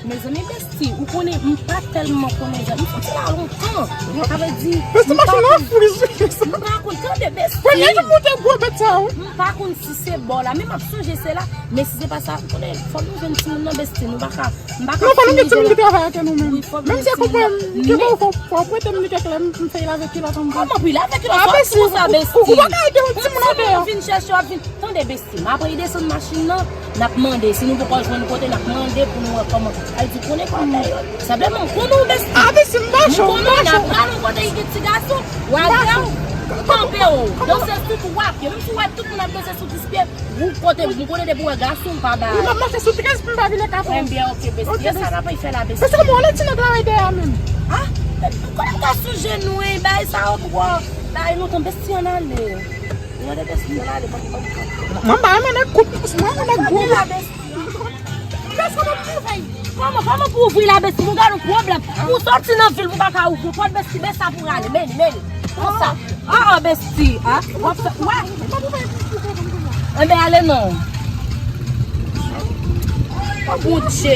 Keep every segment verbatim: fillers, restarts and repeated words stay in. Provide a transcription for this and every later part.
Mezanmi, Besti, ou konnen, m pa tèlman konnen jan. M soti la lontan. Sa vle di, Besti, m pa konn, m pa konn, tande, Besti. Premye jou m monte gwo bèt sa, wi. M pa konn si se bò la, men m ap sonje se la. Men si se pa sa, konnen, fò nou jwenn timoun nan, Besti, nou pa ka, m pa ka fini jwe la. Non, fò nou gen timoun ki travay ak nou menm. Wi, fò nou gen timoun nan. Menm si se konprann, ke bon, fò, fò prete m li kèk lè, m, m fè l avèk kilòt anba. Kòman pou l avèk kilòt? Sa, Besti, ou, ou, ou pa ka ede yon timoun andeyò. Vin chèche w ap vin. Tande, Besti, m apre li desann machin nan, n ap mande. Si nou poko jwenn kote, n ap mande pou nou wè kòman. Ay di, konnen kòman yo. Senpleman, m konnen w, Besti. A, Besti, m pa cho, m pa cho. M konnen w, n ap pral yon kote ki gen ti gason. W al vè w, kanpe w. Danse sou tout w ap ye. Menm si w wè tout moun ap danse sou dis pye, ou kote, m konnen depi w wè gason, w pa bay. Wi, m ap mache sou trèz pou m pa vin nan kafou. Enben, oke, Besti. E sa n ap fè la, Besti. Besti, kòman w lè ti nèg la rete a menm? A, konnen m ka sou jenou, e bay sa yo poko bay lontan, Besti, ann ale. Mwen pa renmen nèg kout, mwen renmen nèg gwo. Kòman, kòman pou ouvri la, Besti? Pou gade yon pwoblèm. Pou soti nan vil, pou pa ka ouvri pòt, Besti, men sa pou rale. Men, men. Konsa. A, a, Besti, a. W ap fè, wè. Enben, ale non. O Bondye.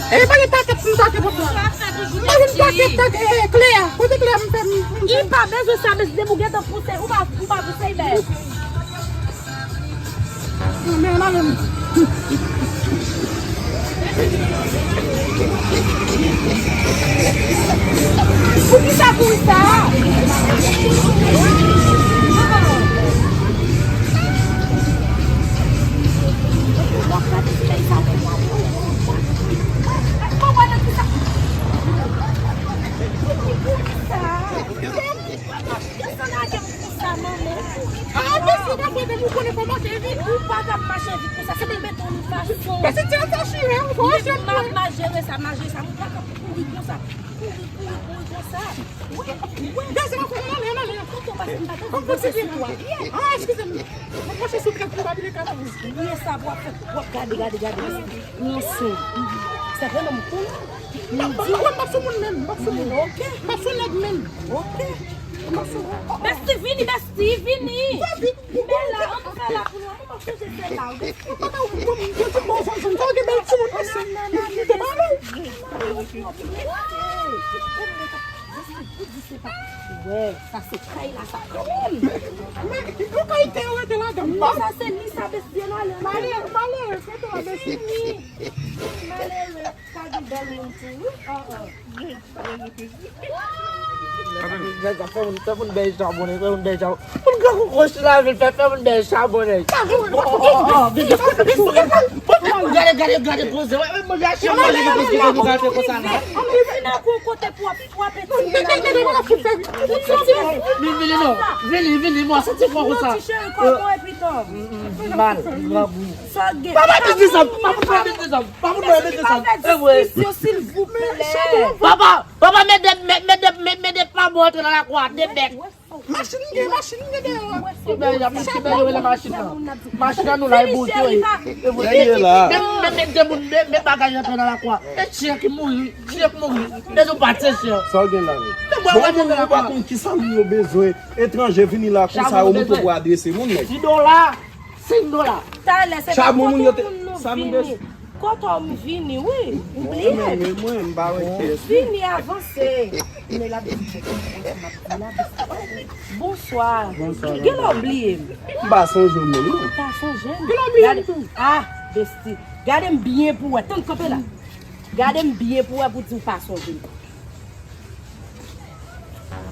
E pa gen pakèt pou m pake pou sa. M pa gen pakèt, eh, kle a. Kote kle a m fè m, m fè? Li pa bezwen sa, Besti, depi w gentan pouse, ou pa, ou pa pouse, li bèl. Men, men, men. Poukisa kouri sa? Ah, Besti, ou pa kwè ke m konnen fò mache vit? Ou pa ka mache vit konsa, se pou mete yon lòt fason. Besti, ti atache, hein, ou fò mache. M ap mal jere sa, mal jere sa, m pa ka kouri konsa. Kouri, kouri, kouri konsa. Wi, wi. Gade, se nan kote nan, nan, nan. Tonton, paske m pa t anvi danse sou twa. Ah, eskize m. Mwen mache sou trèt pou pa vin kapab. Byen sa, w ap fè, w ap gade, gade, gade. Yon son. Sa vrèman m konnen. M ap, m ap sou moun menm, m ap sou moun. Ok. M ap sou nèg menm. Ok. M ap sou moun. Besti, vini, Besti, vini. Vin la, ann fè la pou nou. Mwen pa sonje fè la, wi. Papa, ou pran moun, yon ti bon fanm, fanm, sa gen bèl timoun, mèsi. Te pale. Wè, sa se kay la, sa kanmenm. Men, men, yon kay te yo rete ladan. Non, sa se li, sa, Besti, ann ale, ann ale. Male, male, rete la, Besti. Malere, pa gen bèl moun tou, wi. Ah, ah. Nèg ap fè moun, fè moun bèy chabon, nèg fè moun bèy chabon. Moun gran kou kwoch la vil fè, fè moun bèy chabon, nèg. Gade, gade, gade koze, wè, wè, manje a chen manje ki koze, ki koze konsa la. Vin ak yon kote pou ap, pou ap eti. Vini, vini non, vini, vini, mwen santi fò konsa. Ti cheri, kòman w ye piton? Mal, grangou. Sa w gen? Papa, di, di sa, papa, di, di sa. Pa pou mwen mete sa. E vre. Silvouplè. Papa, papa, mete, mete, mete, mete pa bon antre nan lakou a, de bèk. Machin gen, machin gen deyò a. Kibè y ap, kibè yo rele machin nan. Machin nan nou la, e bout yo ye. E bout yo ye. Men, men, men demoun, men, men bagay antre nan lakou a. E chyen ki mouri, chyen ki mouri. E nou pa se chyen. Sa w gen la menm? Bon, moun yo pa konn kisa moun yo bezwen. Etranje vini la konsa, yo montre pou adrese moun, nèg. Ti dola. Senk dola. Talè, se pa kote moun nou vini. Kote w m vini, wi. Ou bliye? Mwen, mwen, mwen, m pa wè kiyès. Vini, avanse. Men la, bonswa. Bonswa. Genlè w bliye m. M pa sonje w menm, non. Ou pa sonje m? Genlè w bliye m tou. Ah, Besti. Gade m byen pou wè. Tann kanpe la. Gade m byen pou wè pou di w pa sonje m.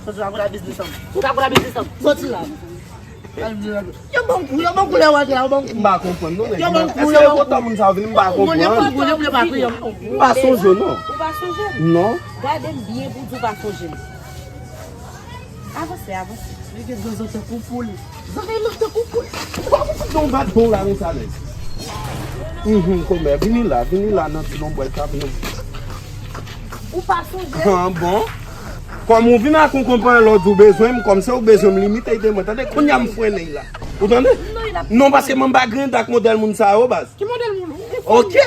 Soti la pou la biznis an. Ou ka pou la biznis an. Soti la. Yo ban m kou, yo ban m kou lè w antre la, yo ban m kou. M pa konprann non, nèg. Yo ban m kou, yo ban m kou. Èske se kontan moun sa yo vini, m pa konprann. Moun yo vle pa priye m. M pa sonje w non. Ou pa sonje m? Non. Gade m byen pou di w pa sonje m. Avanse, avanse. Li gen dlo zòt tankou poul. Zanmi, lòt tankou poul. Ou pa pou fout non bat bon la konsa, nèg. Mhm, kòmè, vini la, vini la nan ti lonbrèl sa pou nou. Ou pa sonje? Ah, bon. Kòm ou vin ak yon konprann lòd ou bezwen m, kòm se ou bezwen m, limite de mwen. Tande, kounye a m frennen la. Ou tande? Non, paske mwen m pa grande ak modèl moun sa yo, baz. Ki modèl moun? Ok.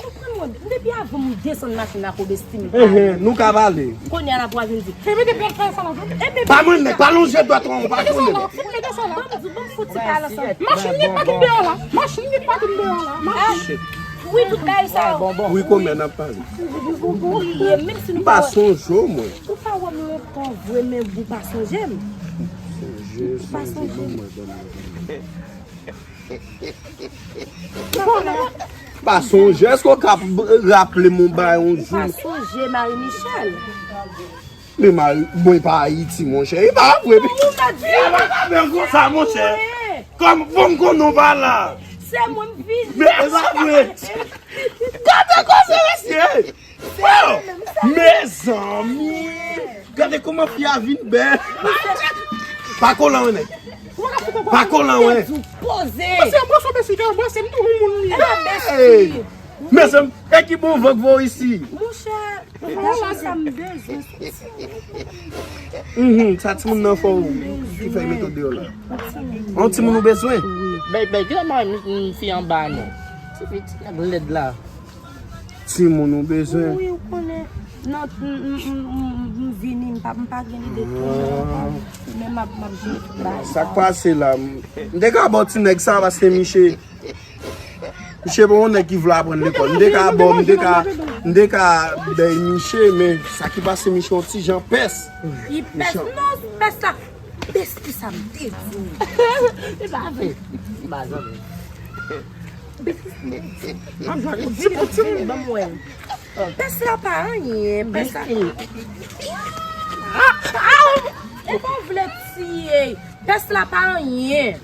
Konprann mwen, m te Epi avan m desann machin nan ak obesti m. Ehe, nou ka pale. Kounye a la pou a vin di. Fè mete pèl fè sa la. Epi pa mwen nèg, pa lonje dwat ou, pa konnen. Fè mete sa la, fè mete sa la. Ban m di, ban m fouti pale ansanm. Machin li pa tou deyò la. Machin li pa tou deyò la. Machin. Wi, tout bagay sa yo. Wi, konbyen n ap pale? Ou bliye, menm si nou pa wè. M pa sonje w, mwen. Ou pa wè m lontan vre, men ou pa sonje m. Sonje, sonje, ban mwen, ban mwen, ban mwen. Pa sonje, èske w ka raple m yon bagay yon jou? Ou pa sonje Marie Michel? Men Marie, mwen pa Ayiti, monchè. E pa vre. Ou mèt di. E pa ka bèl konsa, monchè. Kòm, bon, m konnen w pa la. Se mwen m vini. Men e pa vre. Gade koze mesye. Oh! Mezanmi! Gade kòman fi a vin bèl. Pa kolan wè nèg. Pa kolan wè. Poze. Mesye, mwen se besi, mwen se m tou moun li. Hey! Mezanmi, e ki bon van k voye isi? Monchè, sa m bezwen. Mhm, sa timoun nan fè w ki fè mete w deyò la. Yon timoun ou bezwen? Bay, bay, ki lè m fi anba non? Se fi ti nèg lèd la. Timoun ou bezwen? Wi, ou konnen. Non, m, m, m, m, m vini, m pa, m pa gen lide pou mwen ankò. Men m ap, m ap jere tout bagay. Sa k pase la? M, m te ka ba w ti nèg sa, paske miche, miche bon yon nèg ki vle aprann lekòl. M te ka ba w, m te ka, m te ka bay miche, men sa ki pase, miche yon ti jan pès. Li pès, non, pès la. Besti sa m te di w. E pa vre. M pa zanmi. Besti sa m te di w. Di pou timoun ban m wè l. Pès la pa anyen, pès la. Ou pa vle tiye. Pès la pa anyen.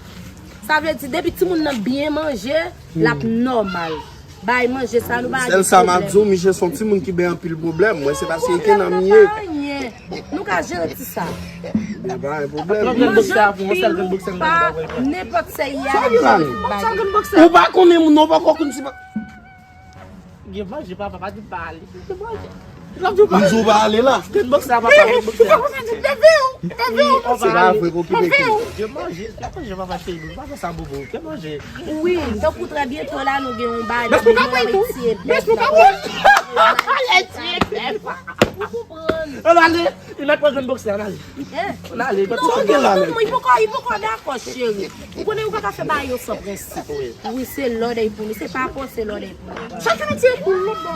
Sa vle di depi timoun nan byen manje, l ap nòmal. Bay manje sa nou pa gen pwoblèm. Sèl sa m ap di w, miche se yon timoun ki bay anpil pwoblèm. Mwen, se paske e ke nan m ye. Pwoblèm nan pa anyen. Nou ka jere ti sa. Li pa gen pwoblèm. Manje anpil ou pa nenpòt sèyè a. Sa gen la menm? Ou pa konnen moun nan, ou pa konn si pa. Gen manje, papa, pa di m pa ale. Gen manje. M di w pa ale la. Gen bòksè a, papa, gen bòksè a. Se pa vre, koki peke. Gen manje, gen manje, papa cheri, nou pa fè sa bobo. Gen manje. Wi, tankou trè byento la, nou gen yon bagay. Mès nou ka pran tou. Mès nou ka pran. Lè tiye bèf. Ou konprann? Ann ale, li mèt pran grenn bòksè, ann ale. Ann ale. Non, non, non, li poko, li poko dakò, cheri. Ou konnen ou pa ka fè bagay yo san prensip. Wi, se lòd pou nou, se pa fòse lòd pou nou. Chak jou nou tire pou lòt bò.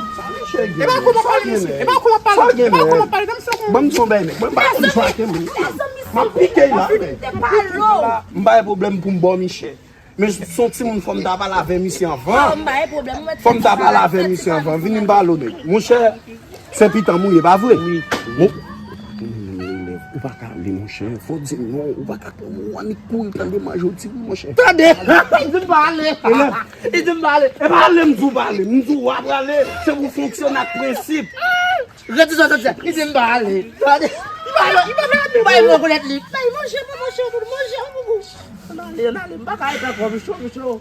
E pa kòman pale, mesye. E pa kòman pale. E pa kòman pale, menm si w konn. Ban m di w yon bagay, nèg. Mwen pa konn trake moun. M ap pike la, men. M pa gen pwoblèm pou m ba w miche. Men se yon timoun, fò m ta pale avè misye anvan. Fò m ta pale avè misye anvan. Vini m pale w, nèg. Monchè, se pitanm ou ye, pa vre? Wi. Bon. Ou pa ka ale, monchè. Fò w di m non. Ou pa ka pran mwen annik kouri tande manje w ti wi, monchè. Tande! Li di m pa ale. Li di m pa ale. E pa ale m di w pa ale. M di w w ap prale. Se pou fonksyone ak prensip. Rete sou tande. Li di m pa ale. Tande. Li pa ale. Li pa ale. Bay mwen rekonèt li. Bay manje pou manje pou manje pou ou. Ann ale, ann ale. M pa ka ret ankò, micho, micho.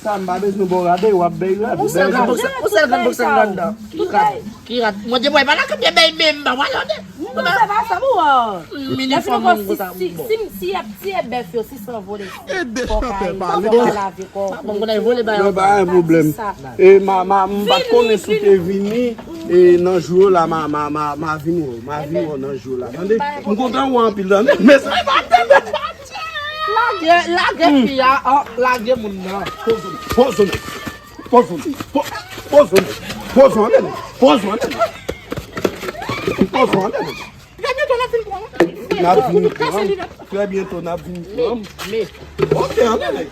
Sa m pa bezwen ba w rade, w ap bay rad. Yon sèl grenn bòksè, yon sèl grenn bòksè anndan. Ki rad? Ki rad? Mwen te bwè pa nan kanpe bay menm ba wale de. Non, se pa sa, bon. Minifòm moun konsa, bon. Si, si, si y ap tiye bèf yo, si san vole. E de chantè pale. Bon, bon, bon, vole ba yo. Mwen pa gen pwoblèm. E ma, ma, m pa t konnen si w te vini. E nan jou yo la, ma, ma, ma, ma vin wè w. Ma vin wè w nan jou yo la. Tande? M kontan wè w anpil, tande? Men sa pa tande. Lage, lage fi a, an, lage moun nan. Poze w, poze w, poze w, po-, poze w, poze w, poze w, poze w. Trè byento n ap vin pran. N ap vin pran. Trè byento n ap vin pran. Ok, ann ale.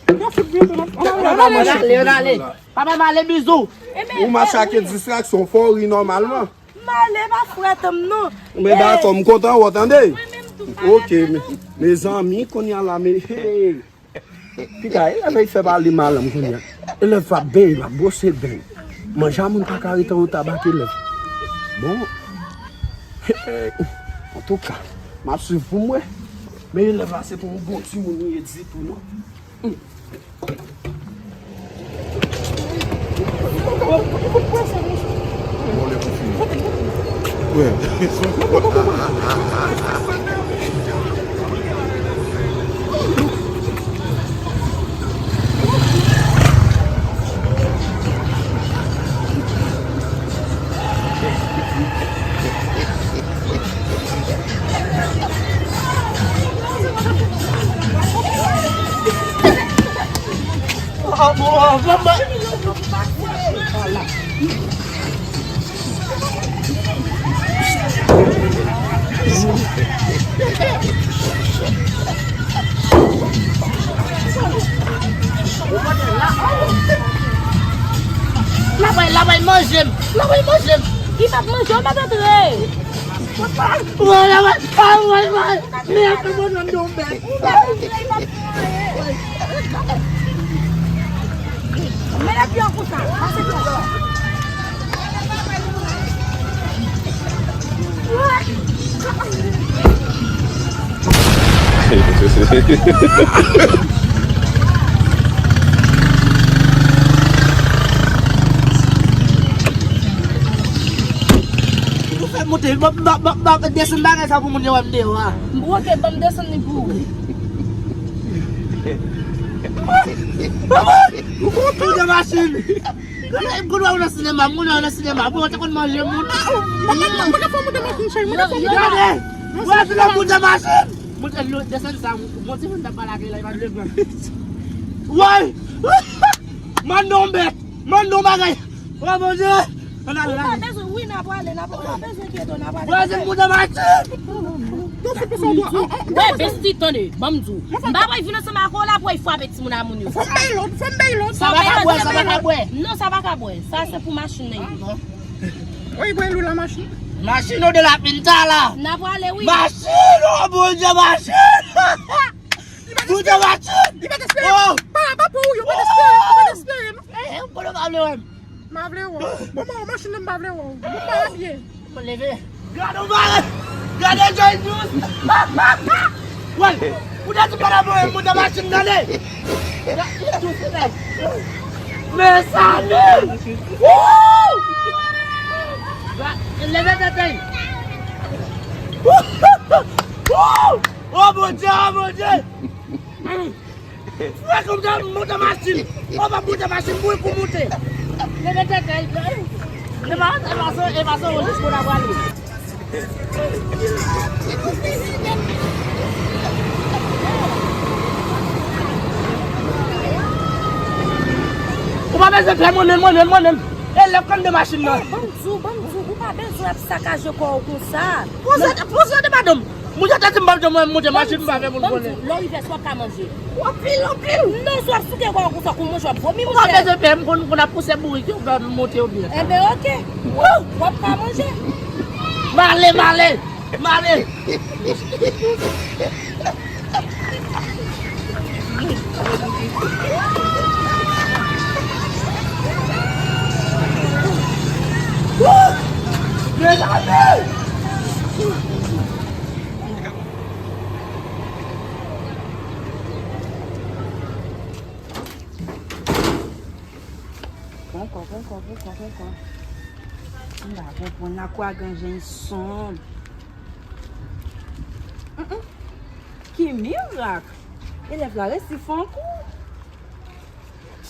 Ann ale, ann ale. Papa m ale, bizou. Ou mache ak distraksyon, fò w ri nòmalman. M ale pa frèt m non. Men dakò, m kontan wè w tande. Ok, me, mezanmi, kounye a la, me, hey. Pita, elèv la fè pale mal, m kounye a. Elèv pa benyen, pa bwose benyen. Manje a moun pa ka rete an reta bak elèv. Bon. Hey, antouka, m ap swiv pou m wè. Men elèv la, se pa yon bon timoun li ye ditou, non. Anmò, anmò, anmò. L ap al, l ap al manje m. L ap al manje m. Li p ap manje w, l ap antre. Wè, l ap al, ah, wè, wè. Men ap manje m nan bèk. Men lè pye w konsa, pase pye w. Ou fè moute, m ap, m ap, m ap, m ap desann bagay sa pou moun yo wè m deyò a. Oke, ban m desann li pou ou. Ou konn tou de machin. Kounye a ou nan sinema, moun yo nan sinema, pou yo te konn manje moun. Gade, wè, se lè moun de machin. Moun te desann sa, moun ti moun t ap pale ak li la, li pa t vle pran. Woy! Mande yon bèt, mande yon bagay. Wè, Bondye! Ann ale, ann ale. Ou pa bezwen, wi, n ap prale, n ap, ou pa bezwen enkyete w, n ap prale. Wè, se moun de machin. Wè, besti, tande, ban m di w. M pa pral vin ansanm ak ou la pou w frape timoun a moun yo. Fò m bay lòd, fò m bay lòd. Sa pa ka bwè, sa pa ka bwè. Non, sa pa ka bwè. Sa se pou machin nan. Wi, bwè lou la machin. Machin o de la pinta la. N a prale, wi. Machin, o Bondye, machin. Bondye, machin. Li pa t espere. Pa, pa pou ou, yo pa t espere, yo pa t espere, non. Eh, eh, kote w pa vle wè m? M pa vle wè w. Bon, bon, machin nan m pa vle wè w. Bon, pa byen. Mwen leve. Gade w bare. Gade Joy Dous. Wè, ou te di pa la voye moun nan machin nan, le. Li dous, li dous. Mezanmi. Woo! Leve tete. Woo! O Bondye, o Bondye. Frè, kòm sa, moute machin. Ou pa moute machin, mouri pou moute. Leve tèt, e pa, e pa sa, e pa sa, ou jis pou la prale. Ou pa bezwen fè mwen menm, mwen menm, mwen menm. E lè konn de machin nan. Ban m di w, ban m di w, ou pa bezwen ap sakaje kò w konsa. Poze, poze de madanm. Moun yo te di m pa bezwen mwen monte machin, m pa fè moun konnen. Lè w rive, si w ap ka manje. Anpil, anpil. Non, si w ap souke kò w konsa, kou manje w ap vomi, monchè. Ou pa bezwen pè, m konn, m konn ap pouse bourik yo, fè m monte yo byen. Enben, oke. W ap ka manje. M ale, m ale, m ale. Mezanmi! Pran kò, pran kò, pran kò, pran kò. M pa konprann, lakou a gen jan l sonb. Hum, hum. Ki mirak! Elèv la resi fè yon kou.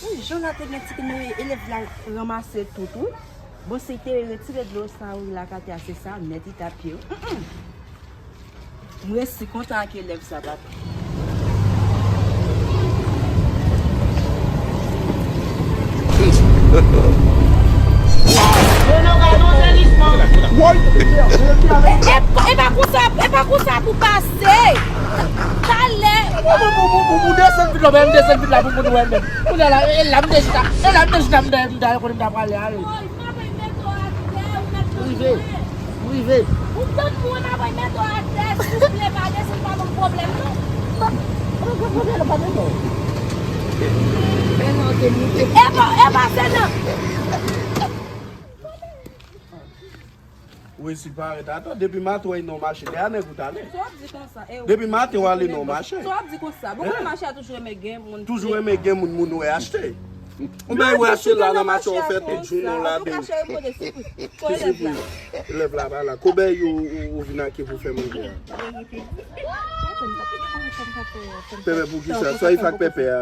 Wi, jan la te gen ti kou, men elèv la ranmase tout, wi. Bon, si te retire dlo sa, wi, la kate a, se sa nèt li t ap ye, wi. Hum, hum. M resi kontan ak elèv sa, papa. E, e, e pa konsa, e pa konsa pou pase. Talè. Ou, ou, ou, ou, ou desann vit la, ou desann vit la pou moun wè menm. Kounye a la, e la m te chita, e la m te chita, m te, m te konnen m ta prale ale. Rive. Rive. Ou tann mwen, m ap mete w atè, souple, pa desann, pa ban m pwoblèm, non. E pa, e pa se nan. Wi, si parèt atò, depi maten w nan mache, dèyè nèg ou t ale. Sa w ap di konsa? Depi maten w ale nan mache. Sa w ap di konsa? Bon, konnen mache a toujou renmen gen moun. Toujou renmen gen moun, moun wè achte. Ou bay wè achte la nan mache, ou fè tout jounen w ladan. Ki sipriz? Elèv la pa la. Kobèy ou, ou, ou vin ak pou fè manje a. Pèpè, poukisa? Sa w fè ak pèpè a?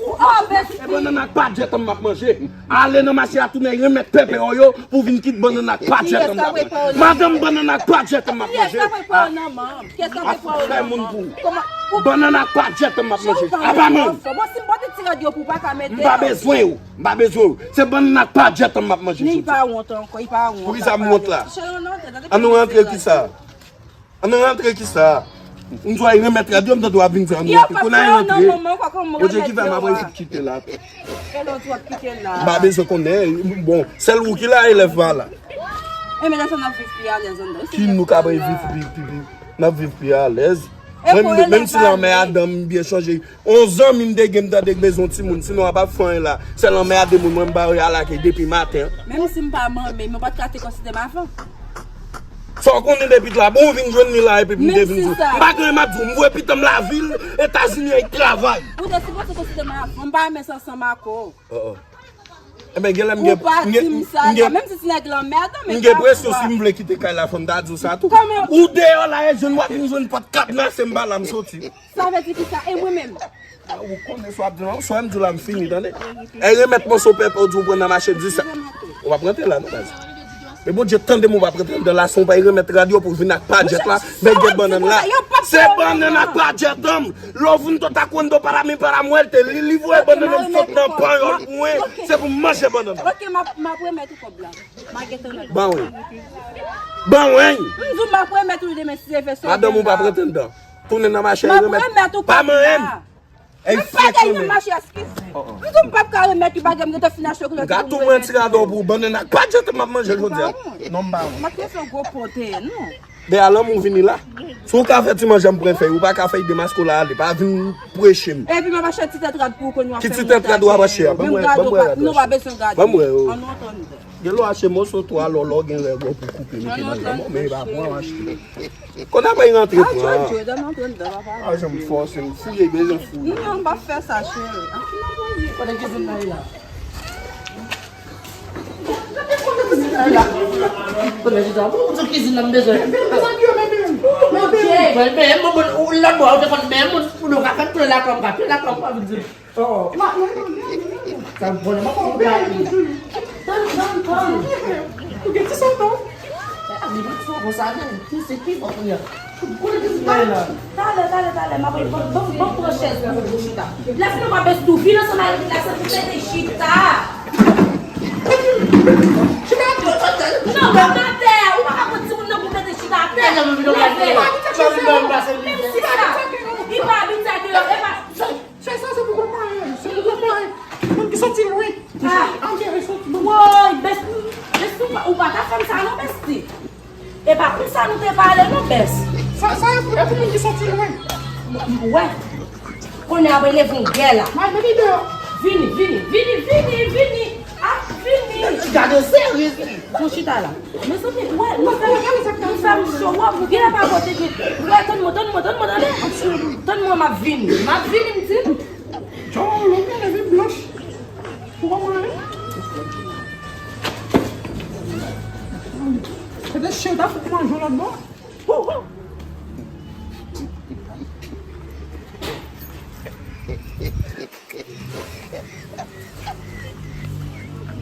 E bannann ak pa djèt an m ap manje. Ale nan mache a tounen remèt pèpè w yo pou vin kit bannann ak pa djèt an m ap manje. Madanm, bannann ak pa djèt an m ap manje. Ap fè moun pou ou. Bannann ak pa djèt an m ap manje. Apa menm. M pa bezwen ou. M pa bezwen ou. Se bannann ak pa djèt an m ap manje jodi a. Poukisa m wont la? Ann nou rantre kisa? Ann rantre kisa? M di w al remèt rad yo, m tande w ap vin di ann rantre. Kounye a al rantre. Bondye ki fè m ap resi kite la. M pa bezwen konnen. Bon, sèl ou ki la, elèv pa la. Ki nou ka viv pi, pi, pi, n ap viv pi alèz. Mwen, menm si lanmè a dan m byen chanje, on zanmi m te gen, m tande k bezwen timoun, sinon a p ap fè anyen la. Sèl lanmè a de moun, mwen m bare a lakay depi maten. Menm si m pa manmi, mwen pa t ka te konsidere m avan. Sa w konnen depi la, bon, ou vin jwenn li la epi m te vin di w. M pa gen anyen m ap di w, m voye pitit m lavil, Etazini, al travay. Ou te sipoze konsidere m avan, m pa renmen sa ansanm ak ou. Enben, gen lè m gen. Ou pa di m sa, menm si ti nèg lanmèd, men m gen presyon si m vle kite kay la, fò m ta di w sa tou. Ou deyò la, e jwenn w ap vin jwenn pòt kadnase m pa la, m soti. Sa vle di kisa? E mwen menm? Ou konnen sa w ap di la, sa w m di w la, m fini, tande. E remèt moso pèpè w di w pran nan mache di sa. Ou p ap rantre la, non, baz. Men Bondye tande m, ou p ap rantre anndan la, se yon bay remèt rad yo pou vin ak pa djèt la, men gen bannann la. Se bannann ak pa djèt an m. Lè w vin to ta kwando para mi para muerte, li, li voye bannann an sot nan panyòl pou mwen, se pou m manje bannann an. Ok, m ap, m ap remèt ou kòb la. M a gentan remèt ou. Ban mwen. Ban mwen. M di w m ap remèt ou li demen si Dye vle. Madanm ou p ap rantre anndan. Tounen nan mache a remèt. M ap remèt ou kòb la. Pa manyen m. Ey, frèt, ey, nan mache, eskize. M di w m p ap ka remèt li, bagay m gentan fin achte yo. Gad tou manti la dò pou bannann ak pa djèt m ap manje jodi a. Non, m pa wont. M ap fè yon gwo pote, non. Dèyè lanmou vini la. Si w ka fè ti manje m pran fèy, ou pa ka fèy demaske w la ale, pa vin preche m. Epi m ap achte ti tèt rad pou ou konn w ap fè montaj. Ki ti tèt rad w ap achte a? Ban m wè, ban m wè rad la. Nou pa bezwen gade. Ban m wè yo. An nou antann. Gen lè w achte moso twa lò, lò gen règ pou koupe mete nan janm, men e pa pou w achte. Kote apre rantre pran. A, janm fòse m fouye, bezwen fouye. Non, m pa fè sa, cheri. Kote kizin nan ye la? Kote kizin nan, bon, kote kizin nan m bezwen. Mwen, men, mwen, bon, ou lòt bò, ou te konn, men, moun, pou nou ka fè plen lakòm, pa plen lakòm, pa vin di. Oh. Sa vòlè, mwen pa wè. Tann, tann, tann. Ou gen ti sòt non? Li pa fò konsa, men. Ki se ki fò kounye a? Talè, talè, talè, m ap, ban, ban, ban pran chèz la pou chita. Lè fini w pa bes tou, vin ansanm avèk la, se pou tete chita. Chita atè. Non, pa atè. Ou pa ka pran timoun nan pou tete chita atè. Leve. Menm si sa. Li pa abitye deyò, e pa. Chèz sa se pou granmoun, se pou granmoun. Moun ki soti lwen. Ah. Anjere soti lwen. Woy, bes, bes, ou pa, ou pa ta fè m sa non, besti. E pa konsa nou te pale non, bes. Sa, sa e pou, e pou moun ki soti lwen. Wè. Kounye a, mwen leve yon gè la. Mal vini deyò. Vini, vini, vini, vini, vini. Ap vini. Gade serye li. Bon, chita la. Mezanmi, wè, nou fè, nou fè m cho, wè, pou gen pa pote gen. Wè, tann mwen, tann mwen, tann mwen, tande. Tann mwen, m ap vini. M ap vini, m di. Djòl, ou gen leve blanch. Ou konprann? Se te chen ta fout manje lòt bò. Wou, wou.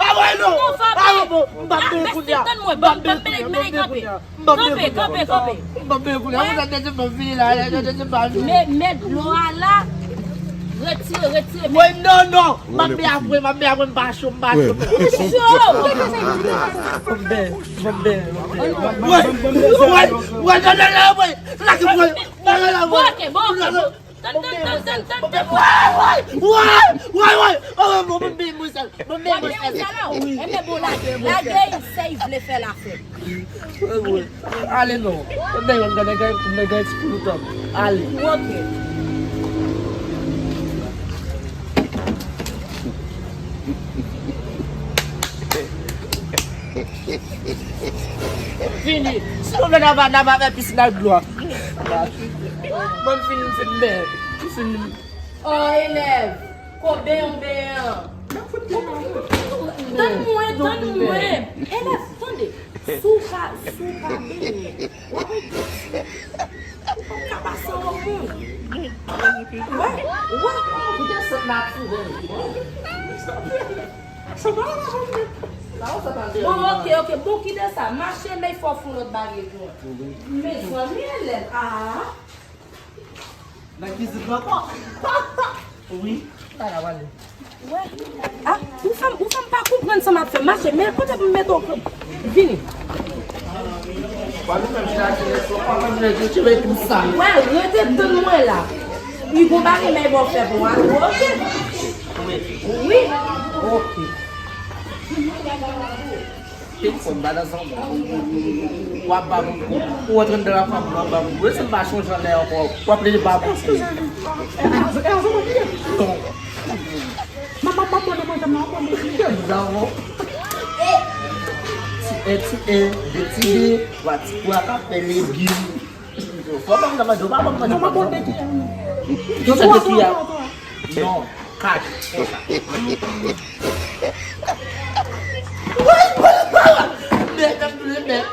Ah, ouais, non. Non, Fabien. Ah, bon, m p ap benyen kounye a. Tann mwen, m p ap benyen kounye a, m p ap benyen kounye a. M p ap benyen kounye a. Kanpe, kanpe, kanpe. M p ap benyen kounye a. Mwen sa te di m ap vini la, la, la, la, m ap vini. Men, men dlo a la. Retire, retire, men. Woy, non, non. M ap benyen apre, m ap benyen apre, m pa cho, m pa cho. Ou cho. M ap benyen, m ap benyen, m ap benyen. Woy, woy, woy, non, non, non, woy. Lage mwen. Bon, ok, bon, ok, bon. Tann, tann, tann, tann, tann, tann. Woy, woy, woy, woy. Oh, bon, bon, bon, bon, bon, bon, bon, bon. W ap fè yon salon? Enben bon, lage, lage l, se li vle fè l a fè. Ale non. Nèg la, nèg la, nèg la ti koulout. Ale. Ok. Vini. Silvouplè, n a va, n a va fè pisin ak dlo a. Bon, m fin, m fin, men, m fin. Oh, elèv, ko benyen w benyen an? Tann mwen, tann mwen. Elèv, tande. Si w pa, si w pa benyen, w ap, ou p ap ka pase yon moun. Wè, wè. Bon, ok, ok. Bon, kite sa. Mache, men fò w fè yon lòt bagay tou. Mezanmi, elèv. Ah. Nan kizin nan ankò. Wi, m pa ka pale. Wè. Ah, ou fè m, ou fè m pa konprann sa m ap fè. Mache, men kote pou m mete w. Vini. Wè, rete tann mwen la. Li gon bagay men bon fè pou mwen. Ok. Wi. Ok. Telefòn, ba nan zanmi. W ap ba moun kou. Ou antre anndan lafanm, w ap ba moun kou. E si m pa chonje anlè ankò, w ap leve ba panse. Non. Manman, manman, manje m nan, manje m. Ti en, ti en, de ti de, twa ti twa, k ap fè legim. Fò ban m nan manje, w pa ban m manje. Non, m ap manje. Yo sa de ki a. Non, kat, konsa. Woy, woy, woy. Mèt, ap tounen mèt.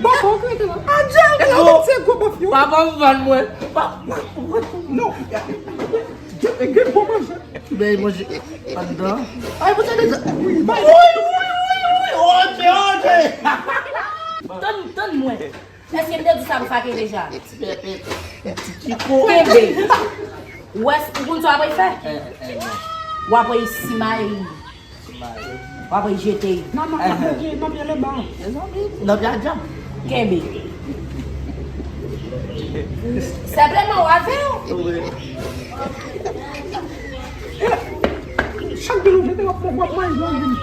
Bòkò, bòkò, rete la. Adje, rete la, se gwo bòf yo. Papa m vann mwen. Pa, non. Gen, gen bon manje. Ben, manje anndan. Ay, manje deja. Wi, bay. Wi, wi, wi, wi. Oke, oke. Tann, tann mwen. Èske m te di sa pou Fabien deja? Ti pèpè, ti kiko. Kenbe. Ou wè, ou konn sa w ap fè? Eh, eh, non. W ap simaye. Simaye. W ap jete. Non, non, non, non, non, non, non. Mezanmi, nan pye a djab. Kenbe. Senpleman, w avè yo. Wi. Chak de nou jete w ap pran, w ap manje, w ap vin.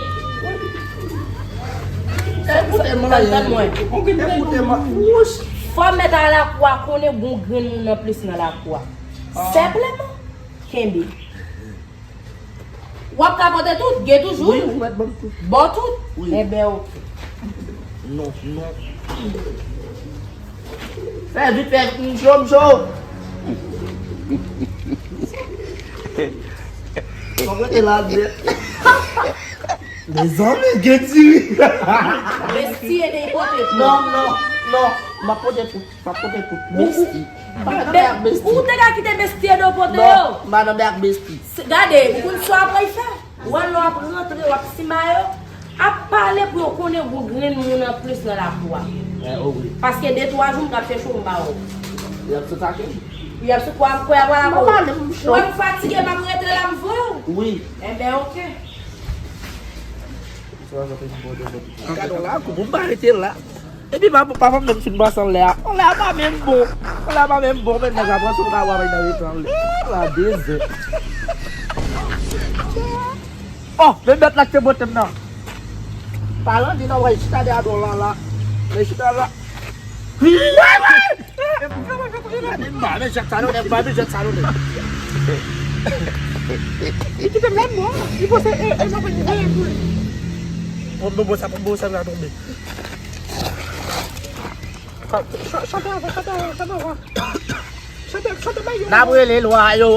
Ekoute mwen. Tann mwen. Ekoute mwen. Wouch. Fò mèt a lakou a konnen gon grenn moun anplis nan lakou a. Senpleman, kenbe. W ap ka pote tout, gen toujou. Wi, ou mèt ban m tout. Ba w tout? Wi. Enben, oke. Non, non. Fè vit, fè vit, m cho, m cho. Mwen rete la nèt. Mezanmi, gen diri. Besti ede pote. Non, non, non. M ap pote tout. M ap pote tout. Besti. Ou te ka kite besti ede pote yo. Non, madanm ak besti. Gade, ou konn sa w ap fè. Wè lè w ap rantre, w ap simaye yo, ap pale pou yo konnen gon grenn moun anplis nan lakou a. Paske de twa jou m t ap chèche w, m pa wè w. Y ap sot ake m. Y ap sot, w ap kwè y ap pale ak ou. Ou wè m fatige, m ap rete la, m voye w. Wi. Enben, oke. Gade w la, kou pou m pa rete la. Epi pa, papa m menm fin pase anlè a. Anlè a pa menm bon. Anlè a pa menm bon, men nèg la pran sou travay nan rete anlè. La dezè. Oh, men bèt la ki te pote m nan. Palan di nan wè chita de adon la la. Men chita la. Wi, wi, wi. Mba men jèt sa non, mba men jèt sa non. Li kite m la mò. Li panse e e m ap veye pou li. Pran bon sa, pran bon sa la tonbe. Chante avan, chante avan, chante avan. Chante, chante bay yo. N ap rele lwa yo.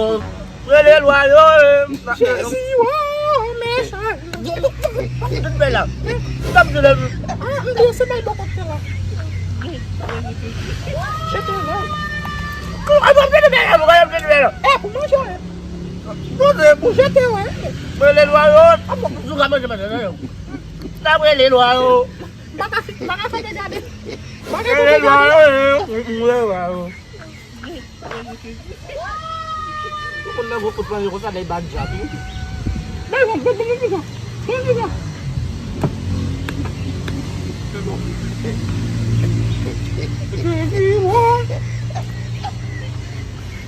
Rele lwa yo. Jezi, o, mechan. Tout bay la. Tout ap jwe la. Ah, m bliye se bay bò kote la. Jete la. Kou, a, m ap jete bay la, m ap jete bay la. Eh, pou manje, eh. Manje, pou jete, wè. Rele lwa yo. A, bon, nou ka manje, manje, non. N ap rele lwa yo. M pa ka fi-, m pa ka fè de gade. M pa ka fè de gade. Rele lwa yo, eh. Rele lwa yo. Ou konn lè gwo kout pran yo konsa, lè y bat djab, wi. Bay mwen, bay mwen, bay mwen, bay mwen.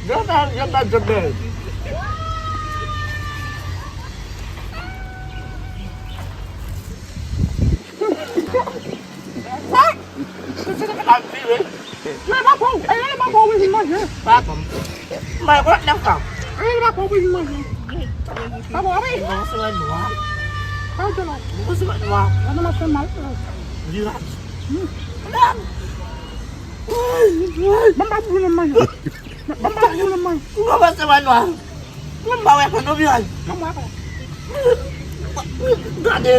Grann sa, y ap bat djab bèl. Ap vire. Yo, e pa pou, e, e pa pou, wi, vin manje. Pa pou. Mwen, konn lè sa. E, e pa pou, wi, vin manje. Pa pou, wi. Mwen se wè nwa. Pa ou te la. Mwen se wè nwa. Mwen nan fè mal. Viraj. Hmm. Mwen. Mwen pa pou vin manje. Mwen pa pou vin manje. Mwen se wè nwa. Mwen pa wè konn nou viraj. Mwen pa wè. Gade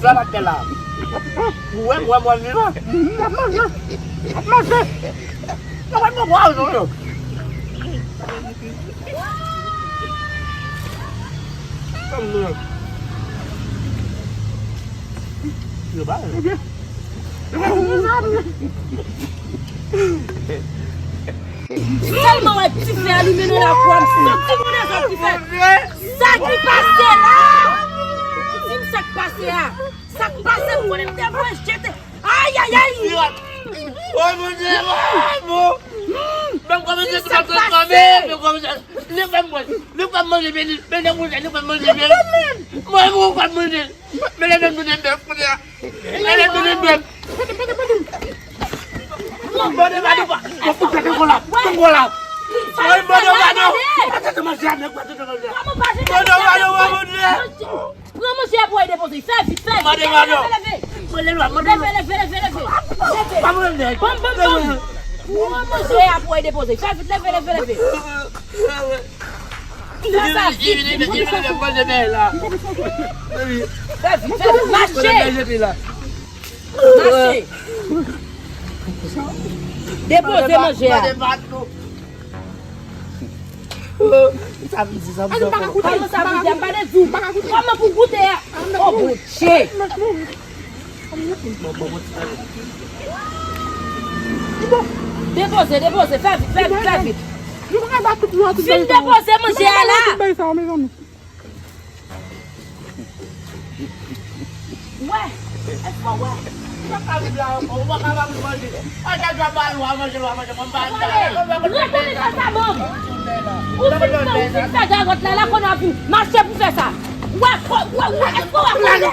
sa m ap fè la. Ou wè m, wè m, wè m vivan. M ap manje. M ap manje. Mwen wè m wè nou yo. Sa m nou yo. Yo ba. Tèlman wè dife alimen nan lakou a, m santi moun nan sot dife. Sa ki pase la? Di m sa k pase a. Sa k pase, m konnen m te voye jete. Ayayay! Woy, Bondye, woy, bon. Menm kòmanse se pa transfòme, menm kòmanse. Li fè m manje, li fè m manje, men li, men li manje, li fè m manje, men. Mwen, mwen, fè m manje. Men lè menm nou de bèf, kounye a. Lè menm nou de bèf. Mande Mado pa. Mwen fout fè kongo la. Kongo la. Mwen mande Mado. Pa tande manje a, nèg, pa tande manje a. Mande Mado, mande. Pran manje a pou al depoze. Fè vit, fè vit. Mande Mado. Leve, leve, leve. Mande lwa, mande lwa. Leve, leve, leve, leve. Pa mwen nèg. Bam, bam, bam. Pran manje a pou al depoze. Fè vit, leve, leve, leve. Fè sa vit. Fè vit, fè vit, mache. Mache. Depoze manje a. Sa vin di, sa vin di ankò. Kòman sa vin di, m pa de di w. Kòman pou goute a? O Bondye. Depoze, depoze, fè vit, fè vit, fè vit. Vin depoze manje a la. Wè, èske w wè? Ou pa ka viv la ankò, ou pa ka pa manje. Acha djab ba lwa manje, lwa manje, mwen pa antre. Retounen fè sa, manm. Ou fin fè, ou fin fè gagòt la, la konnen w ap vin mache pou fè sa. Wè, wè, wè, èske w wè konnen?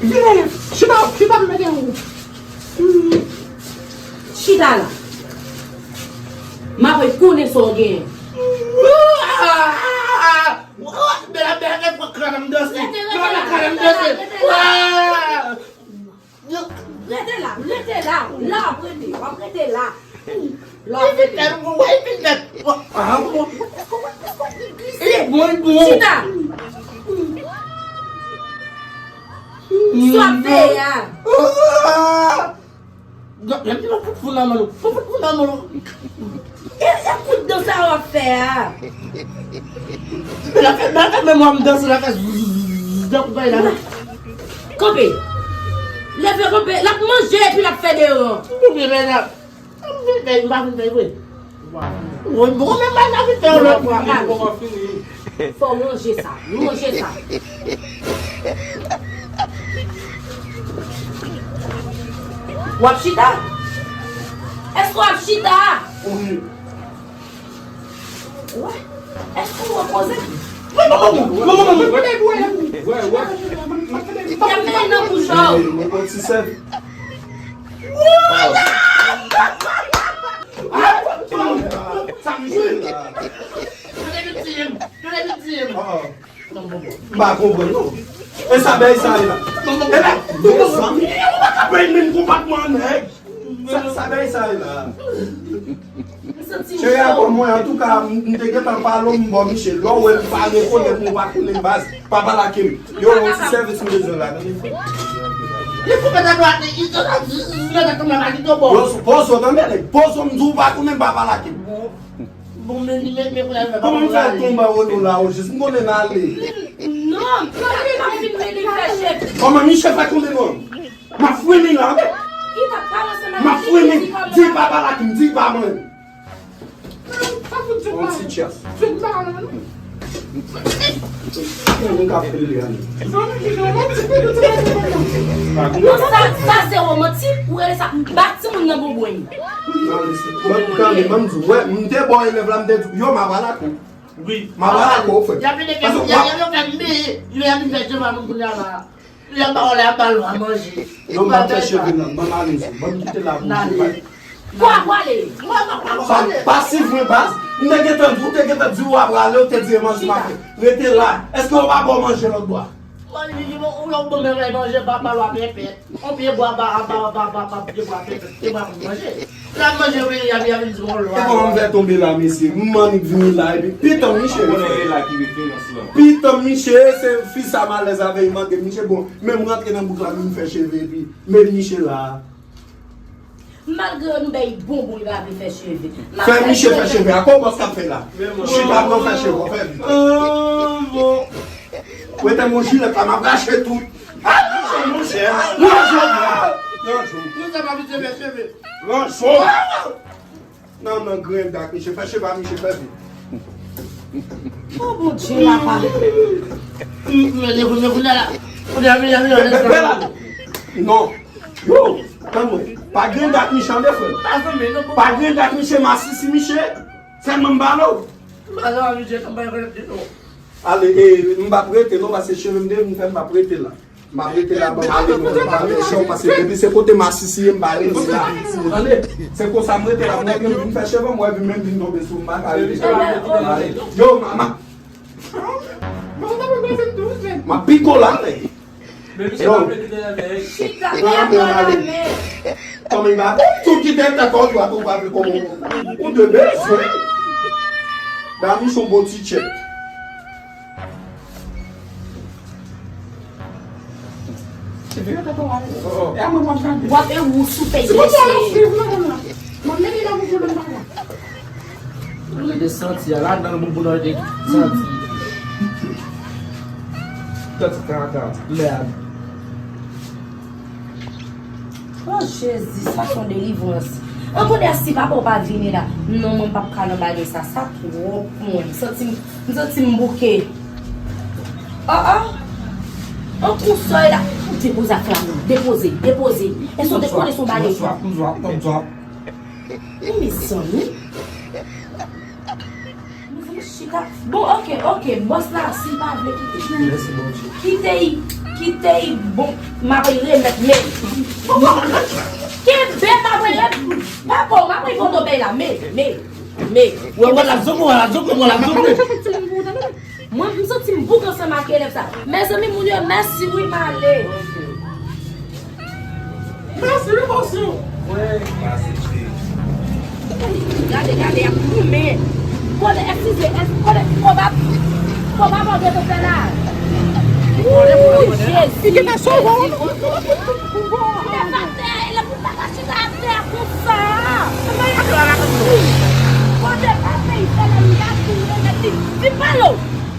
Vini, chita, chita m mete ou. Chita la. M ap wè konnen sa w genyen. Bèl ap bèl ap pran kran nan m danse. Bèl ap pran kran nan m danse. Rete la, rete la, la w ap rete, w ap rete la. La w ap rete. Li bon, li bon. Chita. Sa w ap fè a? Lè m di w fout fout nan men w, fout fout nan men w. E, e kout dans sa w ap fè a? L ap fè, l ap fè menm w ap danse, l ap fè zzz, zzz, zzz, zzz, bay la. Kanpe. Leve kanpe, l ap manje epi l ap fè deran. Ou byen, medam. M vin fè, m pa vin fè vre. Mwen bon, men pa ta vin fè yon lòt fwa. Fò w lonje sa, lonje sa. W ap chita? Èske w ap chita? Wi. Wè. Èske w repoze? Wi, wi, wi. Y ap fè nan bouch ou. Sa m jwe la. Tande piti m, tande piti m. M pa konprann non. E sa bèy sa ye la. E la, mezanmi, ou pa ka bay menm konpòtman nèg. Sa, sa bèy sa ye la. Cheri a bon mwen, antouka, m, m te gentan pale w, m ba w Miche. Lè w wè m pa rekonèt, m pa konnen baz, pa pale ak m. Yo, yon ti sèvis m bezwen la, tande. Li koupe nan dwat li, li te la, li te la, kouman pa kite w bon. Pozo, pozo, tande, nèg. Pozo, m di w pa konnen, pa pale ak m. Bon, men li met men pou l al fè. Kòman m fè tonbe anwo nou la, o jis? M konnen m ale. Non, m pa fin men li fè chèf. Kòman Miche fè tonbe non? M ap fwi li la, oke? M ap fwi li. Di pa pale ak m, di pa mwen. Yon ti chas. Mwen ka fè li ale. Non, sa, sa se romantik, ou rele sa bat timoun nan bonbon. Ban m di, wè, m te bò elèv la, m te di, yo, m ap pale ak ou. Wi. M ap pale ak ou, frè. Y ap vin fè, y ap vin fè, y ap vin fè djòb a moun kounye a la. Lè m pa wè lè ap ba l manje. Non, m ap fè cheve nan, ban m ale sou, ban m kite la pou ou. Kwa, kwa ale? Pa, pa swiv mwen, baz. M te gentan di, ou te gentan di w ap prale, ou te di e manje m ap fè. Rete la. Èske yo pa ba w manje lòt bò a? Mwen, li di, bon, ou yon bon manje, manje, pa ba l w ap pèpèt. On pye bwa, ba, ba, ba, ba, ba, pye bwa, pèpèt, pye bwa pou manje. L ap manje, wi, y ap, y ap vin di yon lwa. E kòman m fè tonbe la, mesye? M annik vini la, epi pitan Miche. Konnen e la ki referans lan. Pitan Miche, se fi sa m alèz avè l, mande Miche, bon, men m rantre nan bouk la, vin fè cheve, epi, men Miche la. Malgre nou bay bonbon, li pa vle fè cheve. Fè Miche fè cheve, a kò bòs k ap fè la? Chita pran fè cheve, fè vit. Prete m yon jilèt la, m ap rache tout. Ah, monchè, monchè. Yon jou, yon jou. Yon jou. Yon jou. Nan, nan, grenn dak, Miche. Fè cheve a Miche, fè vit. Oh, Bondye, papa. Non. Yo, tann mwen. Pa grenn dak Miche, an defo. Pa grenn dak Miche, masisi Miche. Sèlman m pale w. Ale, e, m p ap rete non, paske cheve m te vin fè, m p ap rete la. M ap rete la, ban m ale, non, m pa mechan, paske depi se kote masisi ye, m pa rete la. Tande, se konsa m rete la, mwen menm vin fè cheve m, mwen vin menm vin tonbe sou m, m pa ka rete. Yo, mama. M ap piko la, men. Yo. Chita, pran lanmè, pran lanmè. Kòman li va? Tout kite tèt kò dwat ou pa vle kòman ou de bezwen. Dami son bon ti tchèk. W ap e ou sou peyi mesye. Mwen mete nan bouche mwen pa la. Ou rete santi a ladan bouboun an te santi. Santi kaka. Mèd. Oh Jezi, sa se yon delivrans. An kote a si papa w pa vini la. Non, mwen p ap ka nan bagay sa. Sa twòp pou mwen. M santi m, m santi m bouke. Oh, oh. An konsèy la. Depoze afè a moun. Depoze, depoze. Èske w te konnen se yon bagay sa? Mezanmi. Mezanmi, chita. Bon, oke, oke, bòs la, si l pa vle kite. Mèsi, Bondye. Kite l, kite l, bon, m ap remèt men. Kenbe, m ap remèt. Papa, m ap remèt foto pèy la, men, men, men. Wè, wè, l ap zongle, wè, l ap zongle, wè, l ap zongle. Mwen, m santi m bouk ansanm ak elèv sa. Mezanmi, moun yo, mèsi wi, m ale. Mèsi, wi, bòs yo. Gade, gade, y ap goumen. Kote, eskize, es-, kote, kòb ap, kòb ap antre pou fè la. Wouy, Jezi. Li te sove w. Lèv atè, lèv atè, chita atè konsa. Kote, pa fè y fè la, y ap tou remèt li. Li pale w.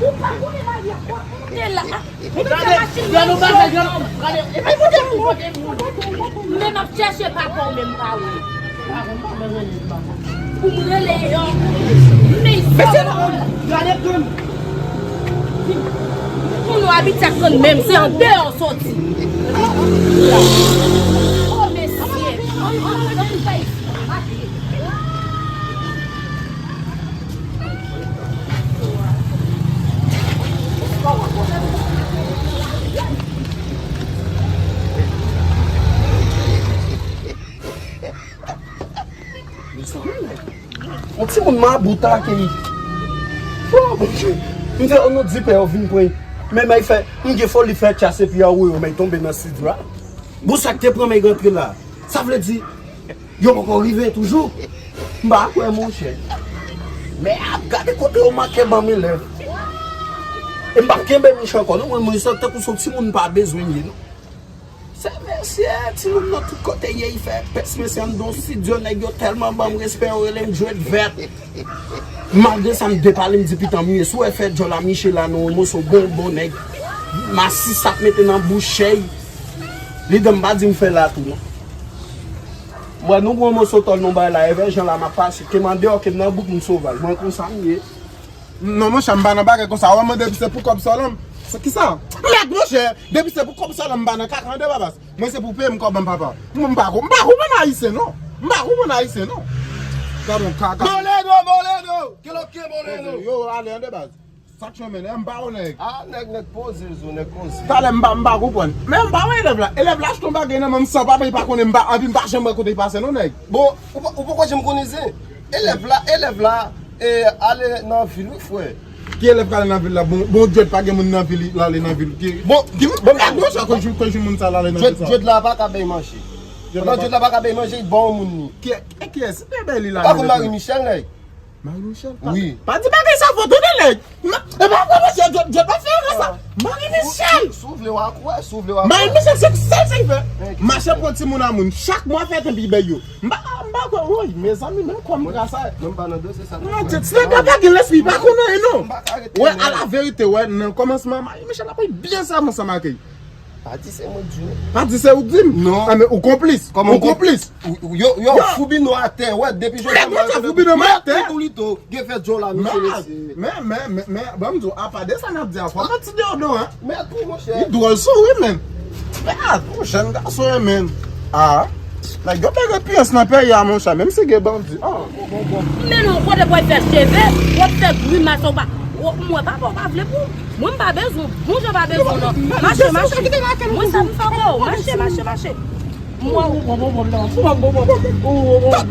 Ou pa konnen la, y ap konte la. Gade, gade, gade, gade, gade. E pa pote moun, pote moun. Men m ap chèche papa w, men m pa wè. Pou m rele yo. Men sa. Gade, gade. Pou nou abitye ak konn menm, se andeyò soti. Oh, mesye. Yon timoun mabout ake li. Oh, Bondye. M te, oh, non, di pè yo vin pran. Men, men, fè, m gen foli fè chase pi a woyo, men tonbe nan sidra. Bon, sa k te pran, men rantre la. Sa vle di, yo poko rive toujou. M pa kwè, monchè. Men ap gade kote yo manke ban m elèv. E m p ap kenbe Mich ankò, non, mwen, mwen santi tankou se yon timoun m pa bezwen ye, non. Se mesye, timoun nan tout kote ye, y fè pès mesye anndan yon sidyo, nèg yo tèlman ban m respè, yo rele m jwèt vèt. Malgre sa, m depale, m di pitan m ye. Si w wè fè djòl a Miche la, non, yon moso bonbon, nèg. Masis ap mete nan bouch chèy. Li dan m pa di m fè la tou, non. M wè nou pran moso tòl nou bay la, evè jan la m ap pase, ke m andeyò, ke m nan bouk m sovaj. Mwen konsa m ye. Non, monchè, m pa nan bagay konsa. Ou wè mwen depi se pou kòb sòlòm. Se ki sa? Mèd, monchè, depi se pou kòb sòlòm, m pa nan kaka, tande, papa. Mwen se pou peye m kòb an, papa. Mwen m pa ko-, m pa konprann ayisyen, non. M pa konprann ayisyen, non. Gade yon kaka. Moledo, Moledo! Kèlòske Moledo? Yo, ale, tande, baz. Sa k chonmen, m pa wè nèg. Ah, nèg, nèg poze, zo, nèg poze. Talè m pa, m pa konprann. Men m pa wè elèv la. Elèv la achte yon bagay nan men m san papa, li pa konnen m pa, anpi m pa janm wè kote l pase, non, nèg. Bon, ou pa, ou poko janm konnen zen. Elèv la, elèv la, e, ale nan vil, wi, frè. Ki elèv k ale nan vil la? Bon, bon, Djòd pa gen moun nan vil, li ale nan vil. Ki, bon, ki, bon, men, bon, sa, kon jou, kon jou moun sa la ale nan vil sa. Djòd la pa ka bay manje. Pandan Djòd la pa ka bay manje, li ba yon moun li. Ki, e kiyès? Li te bay li la. Ou pa konn Marie Michel, nèg? Marie Michel? Wi. Pa di bagay sa fò, tande, nèg. Non, e pa vre, mesye, Djòd, Djòd pa fè erè sa. Marie Michel! Si w vle w a kwè, si w vle w a kwè. Marie Michel, se sèl sa l fè. Mache pran timoun a moun. Chak mwa fè tan pi bay yo. M pa, m pa kwè, woy, mezanmi, menm kò m kraze. Mwen m pa nan dosye sa. Non, Djòd, se nèg la pa gen lespri, li pa konn anyen, non. M pa ka rete. Wè, a la verite, wè, nan kòmansman, Marie Michel ap byen sèvi ansanm ak li. Pa di se mwen k di w. Pa di se ou k di m. Non. Ah, men ou konplis. Kòman ou konplis? Ou, ou, yo, yo, yo, foubino atè, wè, depi jodi a, mwen sa foubino mwen atè. Tou li tou, gen fè djòl la, mesye, mesye. Men, men, men, men, ban m di w, apa de sa n ap di a, fò mwen ti deyodoran. Men tou, monchè. Li dwòl sou, wi, men. Men, ah, yon jèn gason, men. Ah. Nèg yo pere pyès nan peyi a, monchè, menm si gen bandi. Ah. Men non, kote pou fè cheve, w ap fè grimas, ou pa, ou, mwen pa, pa, pa vle pou. Mwen m pa bezwen, bon jan pa bezwen non. Mache, mache. Mwen sa m fè w. Mache, mache, mache. Mwen,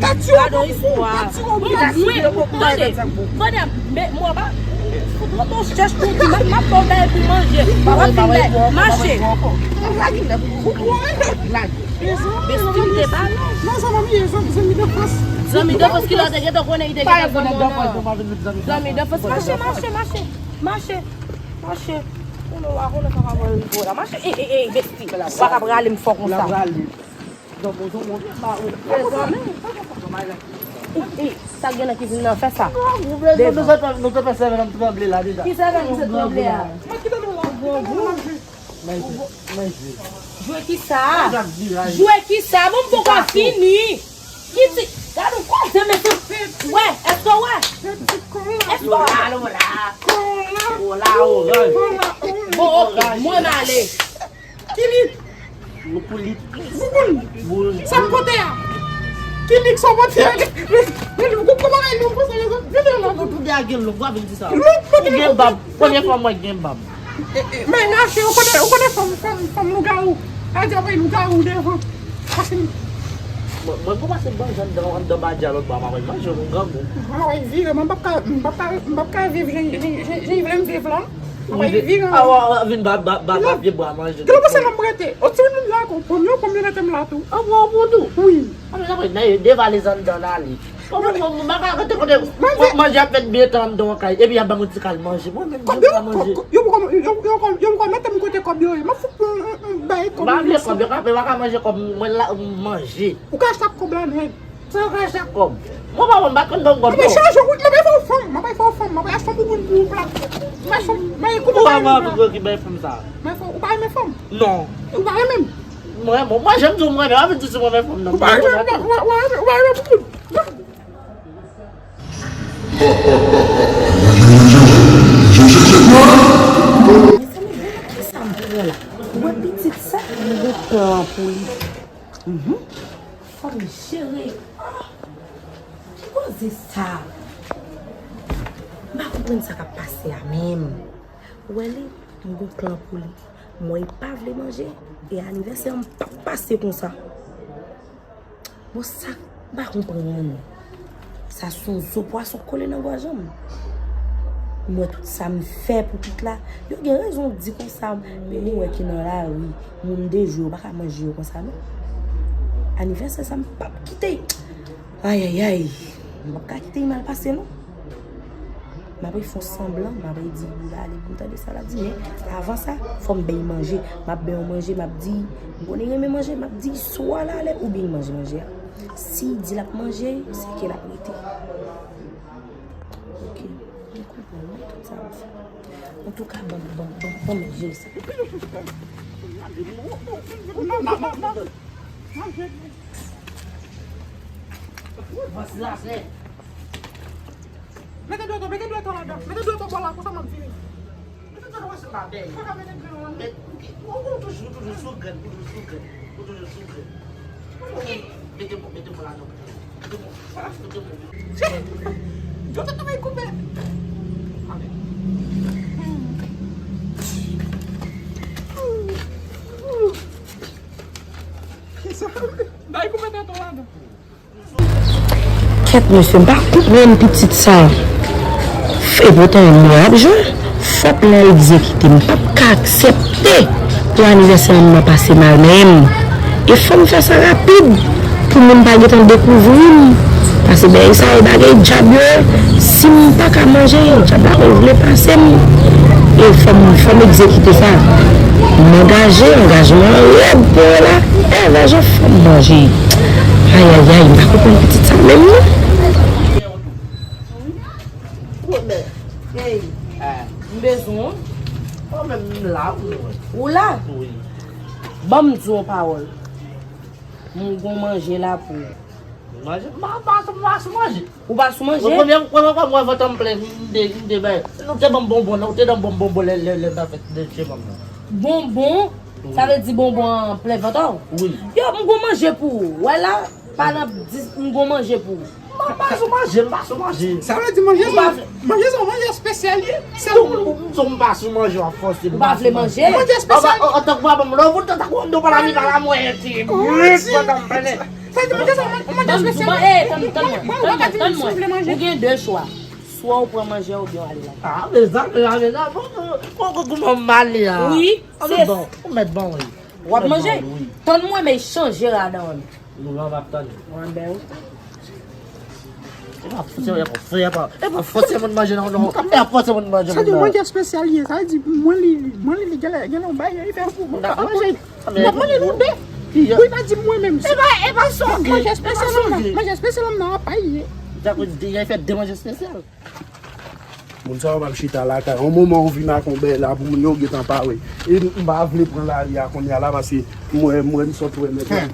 gade yon istwa. Mwen, tande, tande, men mwen pa, fout mwen chèch pou di, m ap ba w bagay pou manje. W ap fin bay, mache. Besti m te ba nou. Zanmi danfans ki lè w te gentan konnen, li te gentan konnen. Zanmi danfans, mache, mache, mache. Mache. Mache. Konnen w a konnen sa pa mwen rive la. Mache. Ey, ey, ey, besti. W pa ka prale m fò konsa. Ey, ey, sa gen nan kizin nan fè sa. Nou te fè sèvant tranble la deja. Ki sèvant ki se tranble a? Mwen kite nou la. Manje, manje. Jwe kisa? Jwe kisa? Bon, m poko fini. Ki ti, gade yon koze, mesye. Wè, èske w wè? Èske w wè? Alo la. Ola, oranj. Bon, ok, mwen ale. Ki li? Nou pou li. Bouboun. Sa k kote a? Felix, on va faire. Vini la, nou pase rezon. Vini la, nou toude a gen lou, w ap vin di sa. Ou gen bab. Premye fwa mwen gen bab. Men gache, ou konnen, ou konnen fanm, fanm, fanm lougawou. Adya voye lougawou devan. Pase m. Mwen, mwen kòmanse manje anndan, anndan badja lòt bò a, mwen manje yon grangou. Mwen vire, mwen p ap ka, m p ap ka, m p ap ka viv jan, jan, jan, jan vle m viv la. Mwen vire. Awa, awa, vin ba, ba, ba, ba pye bwa manje. Kilo pase nan m rete. O ti moun la kon, pòm yo, pòm yo mete m la tou. Awa, bon tou. Wi. Ann apre, men yo devale anndan ale. Kòman mwen, mwen pa ka rete kote mwen manje ap fèt byen tan anndan yon kay, epi y ap ban m yon ti kal manje. Mwen menm, mwen pa manje. Yo poko, yo poko mete m kote kòb yo ye. M ap fout yon, yon, yon bay kòb. M pa vle kòb, yo ka fè, m pa ka manje kòb, mwen la, manje. Ou ka achte ak kòb la nèt. Sa yo ka achte ak kòb? Mwen pa, mwen pa konn ban kòb non. Mwen chanje wout, mwen fè yon fanm, mwen fè yon fanm, mwen achte yon bouboun pou ou plat. Mwen fè, mwen ekoute. Ou pa mwen akontre ki bay fanm sa. Mwen fè, ou pa renmen fanm? Non. Ou pa renmen m? Mwen, mwen, mwen, jan m di w mwen renmen, pa vle di si mwen renmen fanm nan. Ou pa renmen, ou, ou, ou pa renmen pou moun. Mezanmi, bon, kisa m pran la? Ou wè pitit sa, m gen plan pou li. Mhm. Fò m jere. Ah, ki koze sa? M pa konprann sa k ap pase a menm. Ou wè li, m gon plan pou li. M wè li pa vle manje, e anivèsè an p ap pase konsa. Bon, sa m pa konprann. Sa sou zo pwason kole nan gòj an m. M wè tout sa m fè pou pitit la. Yo gen rezon di konsa, men ou wè ki nan lari, moun de jou yo pa ka manje yo konsa non. Anivèsè sa m p ap kite. Ayayay, m p ap ka kite l mal pase non. M ap fè yon sanblan, m ap di pou l ale pou m tande sa l ap di, men avan sa, fò m bay manje. M ap bay yon manje, m ap di, m konnen renmen manje, m ap di swa l ale oubyen l manje manje a. Si l di l ap manje, se ke l ap rete. Ok, m konprann, men tout sa m fè. Antouka, ban m, ban m, ban m, ban m jere sa. Mete dwèt ou, mete dwèt ou ladan. Mete dwèt ou bò la, konsa m ap vire. Mete dwèt ou wè se pa bèy. Ou ka mete dwèt ou ladan. Ou toujou, ou toujou sou grenn, ou toujou sou grenn, ou toujou sou grenn. Mete, mete mwen ladan. Mete mwen. Mete mwen. Yo te travay koupe. Kèt mesye, m pa konprann pitit sa. E poutan mwen ap jwe, fòk l egzekite. M p ap ka aksepte pou anivèsè an nan pase mal menm. E fò m fè sa rapid pou moun pa gentan dekouvri m. Pase bagay sa e bagay djab yo ye. Si m pa ka manje, djab la konn vle pase m. E fò m, fò m egzekite sa. M angaje, angajman an rèd pou yo la. Evè jan fò m manje. Ayayay, m pa konprann pitit sa menm non. Ou wè, men, hey, m bezwen w. Ou menm m la, ou wè. Ou la? Wi. Ban m di w yon pawòl. M gon manje la pou ou. Manje? M pa, m pa sou, m pa sou manje. Ou pa sou manje? Premye, premye fwa m wè vant an m plen, m de, m de bay. Ou te ban m bonbon, non? Ou te ban m bonbon lè, lè, lè m ta fèt de chez mwen nan. Bonbon? Wi. Sa vle di bonbon an plen vant ou? Wi. Yo, m gon manje pou ou. Wè la, pa nan dis, m gon manje pou ou. M pa sou manje, m pa sou manje. Sa vle di manje sa, manje sa, manje espesyal ye. Se ou, ou, ou, m pa sou manje, w ap fòse m. Ou pa vle manje? Manje espesyal. Antanke papa m, lè ou tankou m do pa la mi pa la mwen ti. Wi, pandan m pale. Sa di manje sa, manje espesyal. Tann mwen, tann mwen, tann mwen. Ou gen de chwa. Swa ou pran manje oubyen w ale lakay. Ah, mezanmi, mezanmi, bon, bon, bon, bon, bon, m ale a. Wi, se bon, ou mèt ban wi. W ap manje? Tann mwen, men chanje ladan w. Nou la, m ap tann. Mwen bè wi. E pa fòse, e pa fòse, e pa, e pa fòse moun manje non, non. E pa fòse moun manje non. Sa di manje espesyal ye, sa di mwen li, mwen li, li genlè, genlè yon bagay li fè pou mwen. N ap manje. N ap manje nou de. Wi, pa di mwen menm. E pa, e pa songe. Manje espesyal la, manje espesyal la, nan apay ye. Dako di, y a fè de manje espesyal. Moun sa yo pral chita lakay. Yon moman ou vin ak yon bèy la pou moun yo gentan pare. E m pa vle pran lari a kounye a la paske m wè, m wè m sot wè nèg la.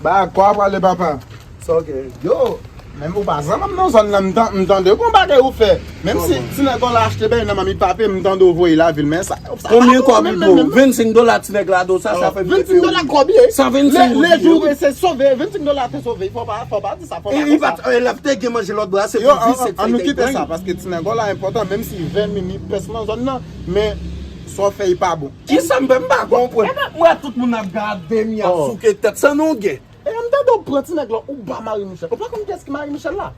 Ba, kwa prale papa? Sa w gen? Yo! Menm ou pa zanmi m nan zòn nan, m tan- m tande gon bagay ou fè. Menm si ti nèg la achte bèy nan manmi papi, m tande w voye lavil, men sa. Konbyen kòb li do? Vennsenk dola ti nèg la do, sa, sa fè m vennsenk dola kòb ye. San vennsenk goud. Lejou se sove, vennsenk dola te sove. Fò pa, fò pa di sa, fò pa konsa. E l ap te gen manje lòt bra, se pou vise k fè l te gen. Ann nou kite sa, paske ti nèg la enpòtan, menm si ven minit pès nan zòn nan, men sa w fè, e pa bon. Kisa m fè, m pa konprann. Epi m wè tout moun ap gade m, y ap souke tèt, san nou gen. E m tande w pran ti nèg la, ou ba Marie Michel. Ou pa konn kiyès ki Marie Michel la?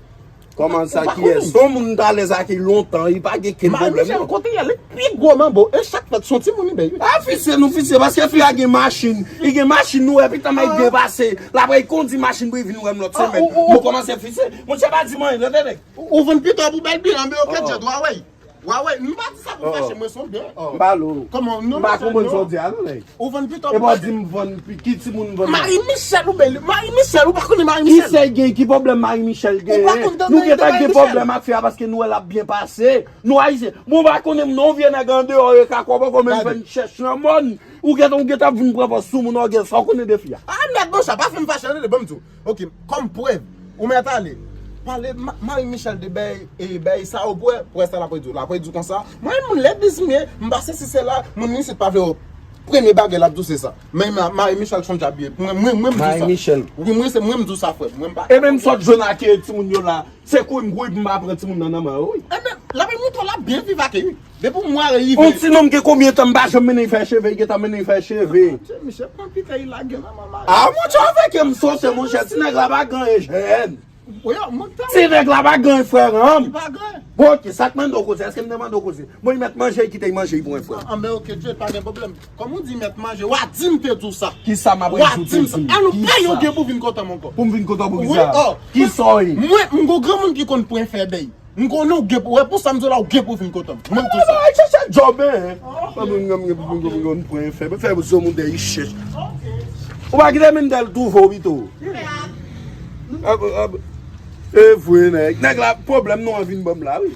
Kòman sa, kiyès? Se yon moun m t alèz ak li lontan, li pa gen kenn pwoblèm, non. Marie Michel kote l ye, li pi gwo manbo. E chak fèt, se yon timoun li bay, wi. A, fise nou fise, paske fi a gen machin. Li gen machin, nou wè, epi tan Marie byen pase. L ap kondi machin pou li vin wè m lòt semèn. Nou kòmanse fise. Monchè, pa di m anyen, tande, nèg. Ou vann pito pou bèl bilan, men oke, Djed, w a wè. Wa wè, m pa di sa pou fache, mwen se yon byen. M pa lo. Kòman, non, m pa konprann sa w di a, non, nèg. Ou vann pito. Epi w di m vann, ki timoun m vann la? Marie Michel ou bèl, Marie Michel, ou pa konnen Marie Michel? Ki sa l gen, ki pwoblèm Marie Michel gen? Nou gentan gen pwoblèm ak fi a paske nou wè l ap byen pase. Nou Ayisyen. Bon, w pa konnen m non, vye nèg andeyò yo ka kòb ankò, men m fè n chèch nan mòn. Ou gentan, ou gentan vin pran fòs sou moun, ou gen sa w konnen de fi a. A, nèg, bon, sa pa fè m fache, tande, ban m di w. Ok, kòm prèv, ou mèt ale. Pale Ma- Marie Michel de bèy, e bèy sa ou pwè, pwè sa l ap di w. L ap di w konsa. Mwen, moun legliz m ye, m pa sesi sela, moun isit pa vle w. Premye bagay l ap di w se sa. Men Ma- Marie Michel se yon djab ye. Mwen, mwen, mwen, m di w sa. Marie Michel. Wi, mwen, se mwen, m di w sa, frè. Mwen, m pa. E menm sa w jwenn ak timoun yo la, se kouri m kouri pou m pa pran timoun nan nan men yo, wi. E men, l ap montre w l ap byen viv ak li, wi. Depi mwa rive. On ti nonm gen konbyen tan m pa janm mennen l fè cheve, li gentan mennen l fè cheve. Adje, misye pran pita, li lage nan manman. A, monchè, avèk m sòsye, monchè, ti nèg la pa gen anyen jèn. Ti nèg la pa gen anyen, frè an m. Li pa gen. Bon, ok, sa k mande w koze? Èske m te mande w koze? Bon, li mèt manje, li kite l manje, li pran frè. An, men ok, Djed, pa gen pwoblèm. Kòm ou di mèt manje, w a di m te di w sa. Kisa m ap di w te di m? An, nou peye yon gen pou vin kote m ankò. Pou m vin kote w pou kisa? Wi, o. Kisa w ye? Mwen, m gon granmoun ki konn pran fè bèy. M konnen w gen pou, wè, pou sa m di w la, w gen pou vin kote m. Mwen, m di w sa. Al chèche djòb, en. Mwen, mwen, mwen, mwen, mwen, mwen, mwen, fè, fè zo moun dèyè chèch. Ou pa kite Mindèl twouve w pito. E vre, nèg. Nèg la, pwoblèm nou an vin ban m la, wi.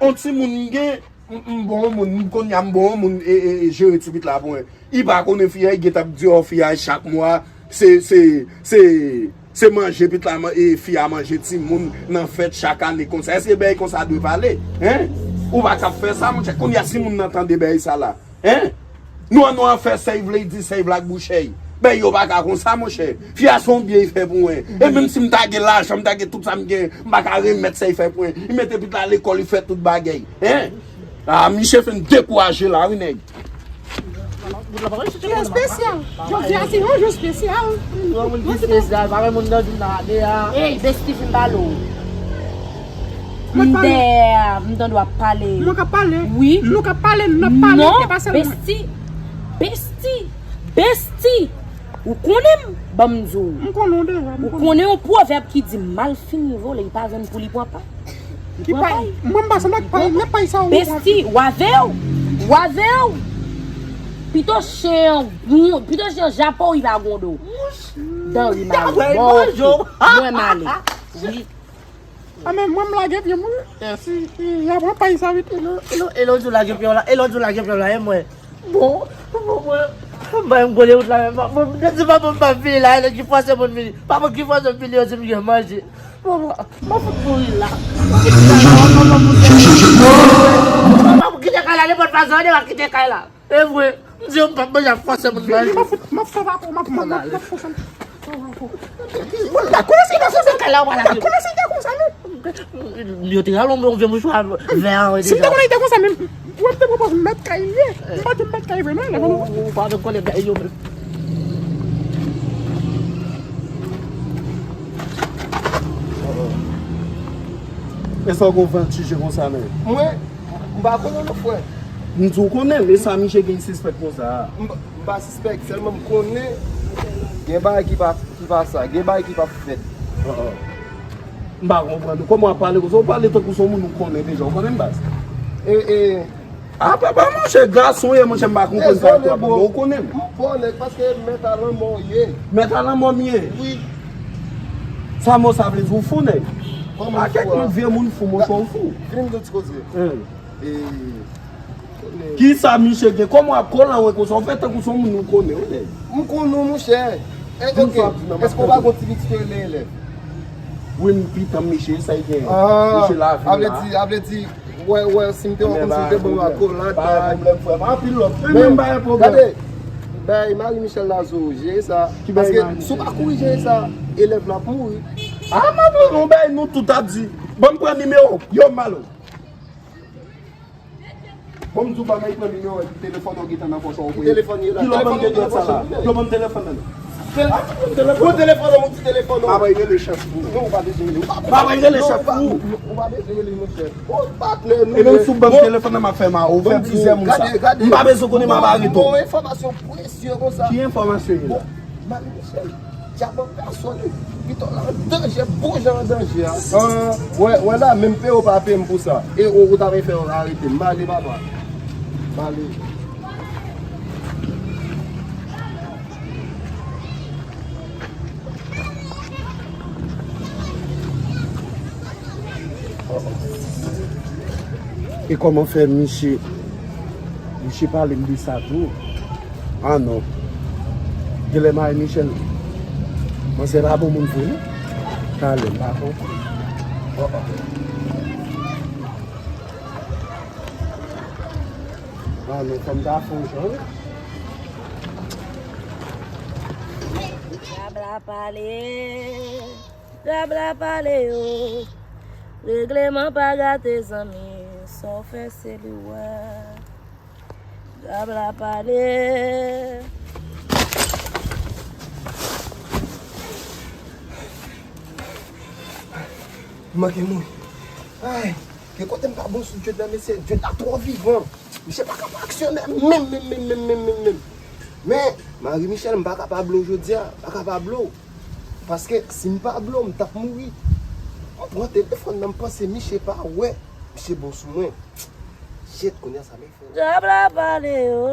On timoun m gen, m, m bon moun, m kounye a m bon moun, e, e, e jere ti pitit la pou mwen. Li pa konnen fi a, li gentan ap di, o, fi a chak mwa, se, se, se, se manje pitit la, man- e fi a manje timoun nan fèt chak ane konsa. Èske bèy konsa dwe pale? Hein? Ou pa ka fè sa, monchè. Kounye a, si moun nan tande bèy sa la, hein? Nou an nou an fè sa l vle, li di sa l vle ak bouch li. Bèy yo pa ka konsa, monchè. Fi a se yon byen li fè pou mwen. E menm si m ta gen lajan, m ta gen tout sa m gen, m pa ka remèt sa l fè pou mwen. Li mete pitit la lekòl, li fè tout bagay. Hein? A, misye fin dekouraje la, wi, nèg. Jou espesyal. Jodi a se yon jou espesyal. Yon moun ki espesyal, pa gen moun nan jounal de a. Ey, besti, fin pale w. M dèyè a, m tande w ap pale. Nou ka pale. Wi. Nou ka pale, n ap pale, e pa sèl mwen. Non, besti. Besti. Besti. Ou konnen m? Ban m di w. M konnen w deja, m konnen. Ou konnen yon pwovèb ki di, mal fini vole, li pa jwenn pou li pran pay. Ki pay? Mwen m pa sanm ak pay, men pay sa ou. Besti, w a veye w. W a veye w. Pito chen an, pito chen an jape w, li pa gwonde w. Dan ri male. Bon, ok. Mwen m ale. Wi. A men mwen m lage pye m wi. E si, e, y a pran pay sa vit. E lè, e lè, e lè w di w lage pye w la, e lè w di w lage pye w la, e mwen. Bon, bon, mwen, mwen, m konnen wout la, men mwen, mwen, mwen, mwen, mwen, mwen vini la, e lè ki fòse moun vini. Pa mwen ki fòse m vini, yo di m gen manje. Bon, mwen, mwen fout mouri la. Mwen fout kite kay la, nenpòt fason, ann, mwen kite kay la. E vre, m di yo m p ap manje, ap fòse moun manje. M ap fout, m ap fè vapò, m ap, m ap, m ap fòse m fè vapò. Mwen pa konnen si te konsa kay la, w pa lage. M pa konnen si te konsa, non. Yo te rale yon vye mouchwa vè an deja. Si m te konnen li te konsa, men, ou ap te pwopoze m mèt kay li ye. M pa di m mèt kay vre, non, lè bon. Ou pa menm konnen bagay yo menm. E sa w gon vètije konsa, men. Mwen, m pa konnen non, frè. M di w konnen, men sa misye gen sispèk konsa a. M pa, m pa sispèk, sèlman m konnen gen bagay ki pa, ki pa sa, gen bagay ki pa fèt. M pa konprann ou. Kòman w ap pale konsa? Ou pale tankou se yon moun ou konnen deja. Ou konnen m, baz? E, e. A, papa, monchè, gason ye, monchè, m pa konprann sa tou, papa. Ou konnen m. M konnen, paske mèt a lanmò w ye. Mèt a lanmò m ye? Wi. Sa mo sa vle di, ou fou, nèg? Kòman ou fou a? A, kèk moun vye moun fou, monchè, ou fou. Vin m di w ti koze. E, kisa misye gen? Kòman w ap kolanwen konsa? Ou fè tankou se yon moun ou konnen, wi, nèg. M konnen w, monchè. E, ok. Èske w pa gon ti pitit yo rele Elèv? Wi, m pitan Miche, sa y gen. Ah, Miche la vin la. Avle di, avle di, wè, wè, si m te wè kòmsi m te bon akolad, pa gen pwoblèm, frè m. Anpil love. Men menm pa gen pwoblèm. Gade, bay Marie Michel la zo, jere sa. Ki bay Marie Michel? Paske si w pa kouri jere sa, elèv la ap mouri. Ah, m ap pran yon bay nou tout ap di. Ban m pran nimewo. Yo, m ale. Bon, m di w pa may pran nimewo epi telefòn ou gentan nan pòch ou. Ki telefòn ye la? Ki lè w ban m telefòn sa la? Yo ban m telefòn nan. Tel-, ah, ki ban m telefòn? Bon, telefòn ou, ti telefòn ou. Mwen rele chèf pou ou. Non, ou pa bezwen rele. Ou pa bezwen rele. Mwen rele chèf pou ou. Ou pa bezwen rele, monchè. Ou patnè nou. E menm si w ban m telefòn nan, m ap fè mal. Ou fè plizyè moun sa. Gade, gade. M pa bezwen konnen m ap arete w. Bon, enfòmasyon presye konsa. Ki enfòmasyon ye la? Marie Michel, dyab an pèsòn, li, li pito la an danje, bon jan an danje a. Ah, wè, wè la, menm P O pa peye m pou sa. E ou, ou ta vle fè yo arete m. M ale, papa. M ale. E kòman fè misye, misye pale m de sa tou? Ah non. Genlè Marie Michel, manzè pa bon moun vre non. Talè m pa konprann. Oh, oh. Ah non, fò m ta fè yon jan wi. Dyab la pale. Dyab la pale yo. Regleman pa gate zanmi. Sa w fè se li w wè. Dyab la pale. M manke mouri. Ay, gen kote m pa bon sou Djed la, mesye. Djed la twò vivan. Misye pa ka pa aksyonè menm, menm, menm, menm, menm, menm, menm. Men, Marie Michel, m pa ka pa blo jodi a. M pa ka pa blo. Paske si m pa blo, m t ap mouri. M pran telefòn nan, m panse misye pa wè. Misye bon sou mwen. Shit, kounye a sa m fè. Dyab la pale yo.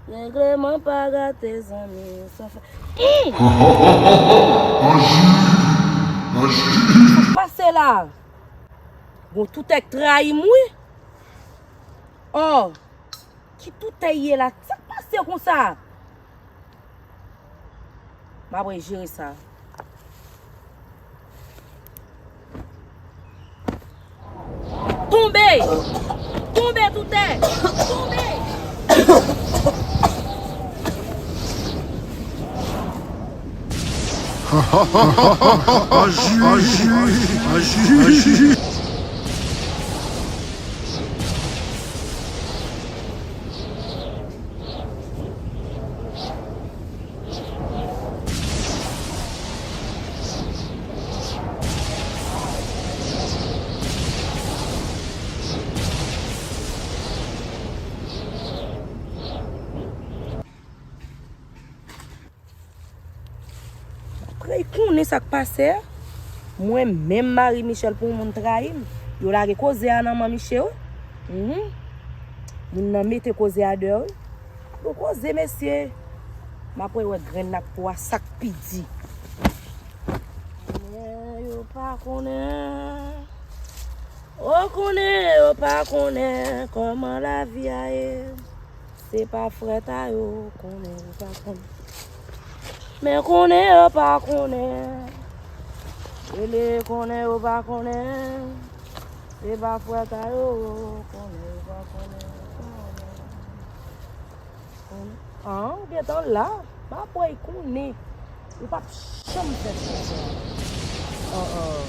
Regleman pa gate zanmi. Sa fè. Sa k pase la? Bon, toutè k trayi m wi. Oh. Ki toutè ye la? Sa k pase konsa? M ap jere sa. Tonbe! Tonbe toutè! Tonbe! Aji! Aji! Aji! Apre, y konnen sa k pase a. Mwen menm, Marie Michel, pou yon moun trayi m, yo lage koze a nan men misye wi. Mhm. Moun nan mete koze a deyò wi. Bon koze, mesye. M ap wè grenn ak po a, sa k pi di. Men yo pa konnen. Ou konnen, yo pa konnen kòman lavi a ye. Se pa frèt a yo konnen, yo pa konnen. Men konnen, yo pa konnen. Rele konnen, yo pa konnen. Se pa frèt a yo konnen, yo pa konnen. An, ou gentan la. M ap wè y konnen. Ou p ap janm fè sa. An, an.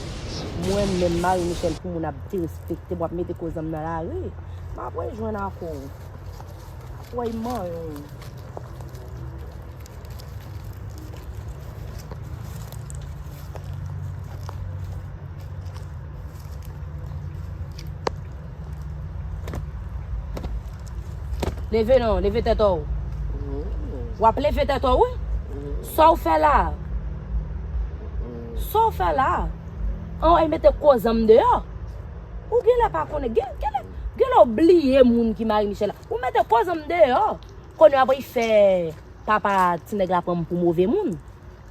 Mwen menm, Marie Michel, pou moun ap derespekte m, w ap mete koze m nan lari. M ap wè y jwenn ak ou. M ap wè y manyen w. Leve non, leve tèt ou. W ap leve tèt ou, wi. Sa w fè la? Sa w fè la? An, w mete koze m deyò. Ou genlè pa konnen, gen, genlè, genlè w bliye moun ki Marie Michel la. Ou mete koze m deyò. Kounye a w ap fè papa ti nèg la pran m pou move moun.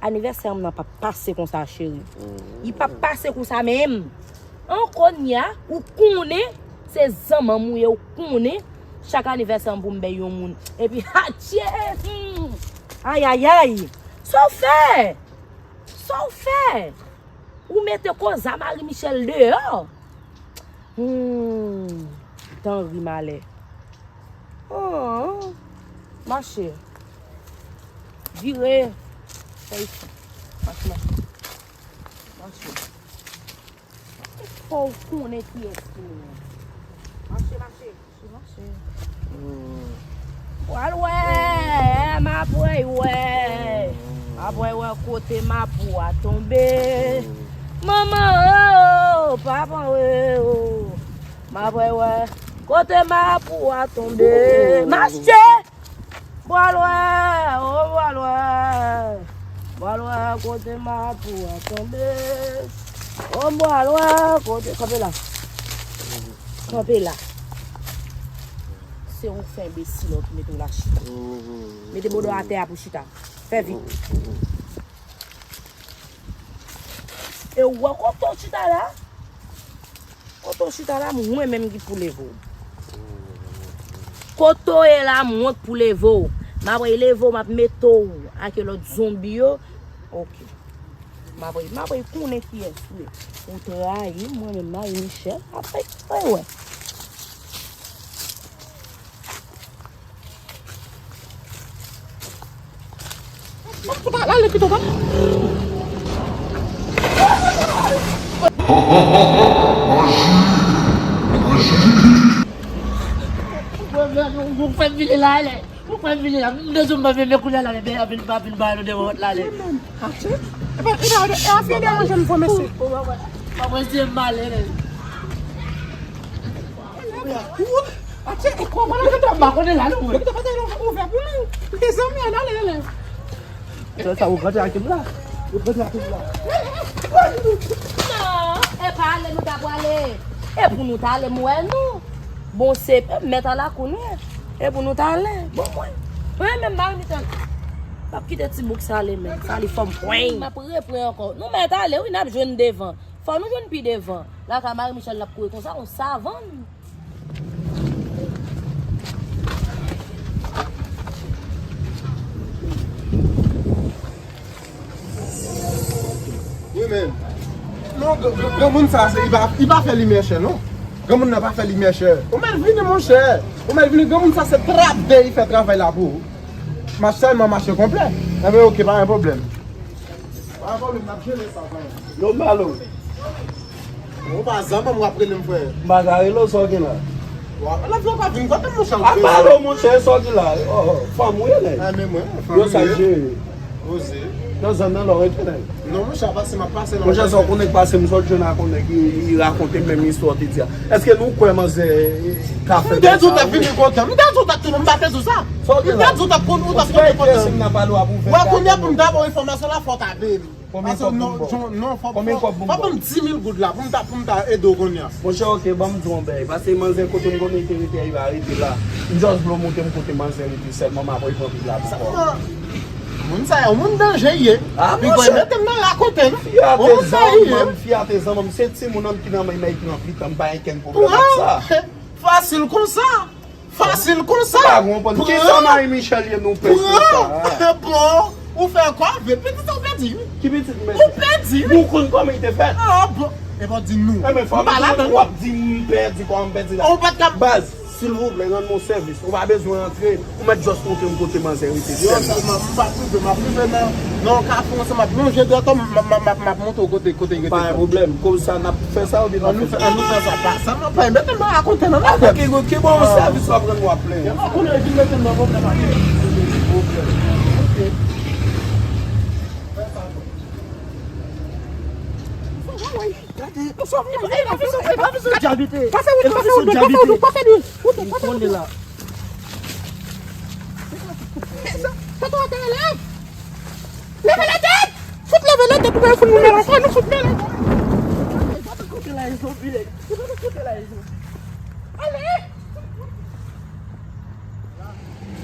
Anivèsè m nan p ap pase konsa, cheri. Li p ap pase konsa menm. An, kounye a, ou konnen se zanmanm ou ye, ou konnen chak anivèsè m pou m bay yon moun. Epi, atye! Hmm. Ayayay! Sa w fè? Sa w fè? Ou mete koza Marie Michelle deyò. Hmm, tan ri malè. Oh, mache. Vire. Fè isi. Mache, mache. Fò w konnen kiyès ki nou ye. Mache, mache. Pral wè, m ap wè, wè. M ap wè, wè kote mapou a tonbe. Manman, oh, papa, oh. M ap wè, wè kote mapou a tonbe. Mache! Pral wè, oh, pral wè. Pral wè kote mapou a tonbe. Oh, pral wè kote, kanpe la. Kanpe la. Se yon fè enbesil ou ki mete w la chita. Mete bodo atè a pou chita. Fè vit. E ou wè kote w chita la? Kote w chita la, mwen menm ki pou leve w. Kote w ye la, mwen k pou leve w. M ap leve w, m ap mete w ak lòt zonbi yo. Ok. M ap, m ap konnen kiyès ou ye. Ou trayi m, mwen menm, Marie Michelle. Apre, mwen wè. Mwen pou ta lale pito, pa. Ou fè m vini la, ale. Ou fè m vini la. M bezwen m pa vin, men kounye a la, men a vin, pa vin ba nou de wòt la, ale. Atye. E pa, e pa, e a fini de manje m fò, mesye. Mwen se m ale, ale. Atye, e kòman la, m pa konnen la, non, mwen. Ou fè pou nou. Mezanmi, ale, ale, ale. Sa, sa, ou gade ak m la. Ou gade ak m la. Non, e pa ale nou ta pwale. E pou nou ta ale, m wè nou. Bon, se mèt a lakou nou ye. E pou nou ta ale. Bon, mwen. Mwen menm, Marie Michelle. M ap kite ti bouk sa ale menm. Sa li fò m pwen. M ap repran ankò. Nou mèt ale, wi, n ap jwenn devan. Fò nou jwenn pi devan. Lakay Marie Michelle, n ap kouri konsa, yon savann. Wi, men. Non, gr-, gr-, granmoun sa, se, li pa, li pa fè limyè chè, non. Granmoun nan pa fè limyè chè. Ou mèt vini, monchè. Ou mèt vini, granmoun sa, se trap de, li fè travay la pou ou. Mache sèlman, mache konplè. Enben, oke, pa gen pwoblèm. Pa gen pwoblèm, n ap jere sa, frè. Yo, Malo. Ou pa zanmi m, w ap rele m frè. M pa ka rele w, sa w gen la? Wa, la vle w pa vin kote m, monchè. A pale w, monchè, sa w gen la? Oh, oh, fanm ou ye, nèg? A, men mwen, fanm ou ye? Yo, sa k jere? Oze. Nan zòn nan, lè w rete, nèg? Non, monchè, pase, m ap pase la. Monchè, sa w konnen k pase m, sa w jwenn ak yon nèg, li, li rakonte m menm istwa w te di a. Èske nou kwè manzè ka fè bagay sa? M te di w t ap vini kote m. M te di w t ap tounen, m pa te di w sa. Sa w gen la? M te di w t ap konn, ou t ap konn kote m. Wè, kounye a pou m ta ba w enfòmasyon la, fò w ta peye m. Konbyen kòb pou m ba w? Konbyen kòb pou m ba w? Fò ban m di mil goud la pou m ta, pou m ta ede w kounye a. Monchè, oke, ban m di w yon bagay. Pase manzè kote m konnen li te rete a, li pa rete la. M just vle w montre m kote manzè rete sèlman, m ap repran vid la pou kò. Moun sa yo, moun danje ye. Ah, monchè. Piga w mete m nan rakonte, non. Fiyate zanmanm, fiyate zanmanm, se timoun nan ki nan men nèg nan pitan, m pa gen kenn pwoblèm ak sa. Fasil konsa. Fasil konsa. M pa konprann. Kisa Marie Michelle ye nou pè konsa? Bon, ou fè kò avè l. Pitit sa ou pèdi, wi. Ki pitit, mesye? Ou pèdi, wi. Nou konn kòman li te fèt? Ah, bon. E pa di nou. Enben, fò m di nou, w ap di m pèdi, kòman m pèdi la? Ou pa t ka. Baz, silvouplè, rann mwen yon sèvis. Ou pa bezwen antre. Ou mèt just montre m kote manzè rete sèlman. Yo, sèlman, m pa t rive, m ap rive nan, nan yon kafou ansanm, m ap lonje dwèt, m, m, m, m, m ap montre w kote, kote l rete. Pa gen pwoblèm. Konsa, n ap fè sa oubyen n ap fè sa? Ann nou fè, ann nou fè sa. Pa, sa nan pa, mete m nan rakonte, non, nan fè. Oke, oke, bon, sèvis w ap rann, w ap plenyen. Yo pa konnen vin mete m nan pwoblèm, pa gen pwoblèm. Oke. Fè sa, non. Gade. Pase wout, pase wout, pase wout, pase wout, pase wout. Ou konnen la. Sa tonton a te leve. Leve la tèt! Fout leve la tèt, ou pa fout nou mele ankò, nou fout mele ankò. Kote la, Izo, vire. Kote la, Izo. Ale!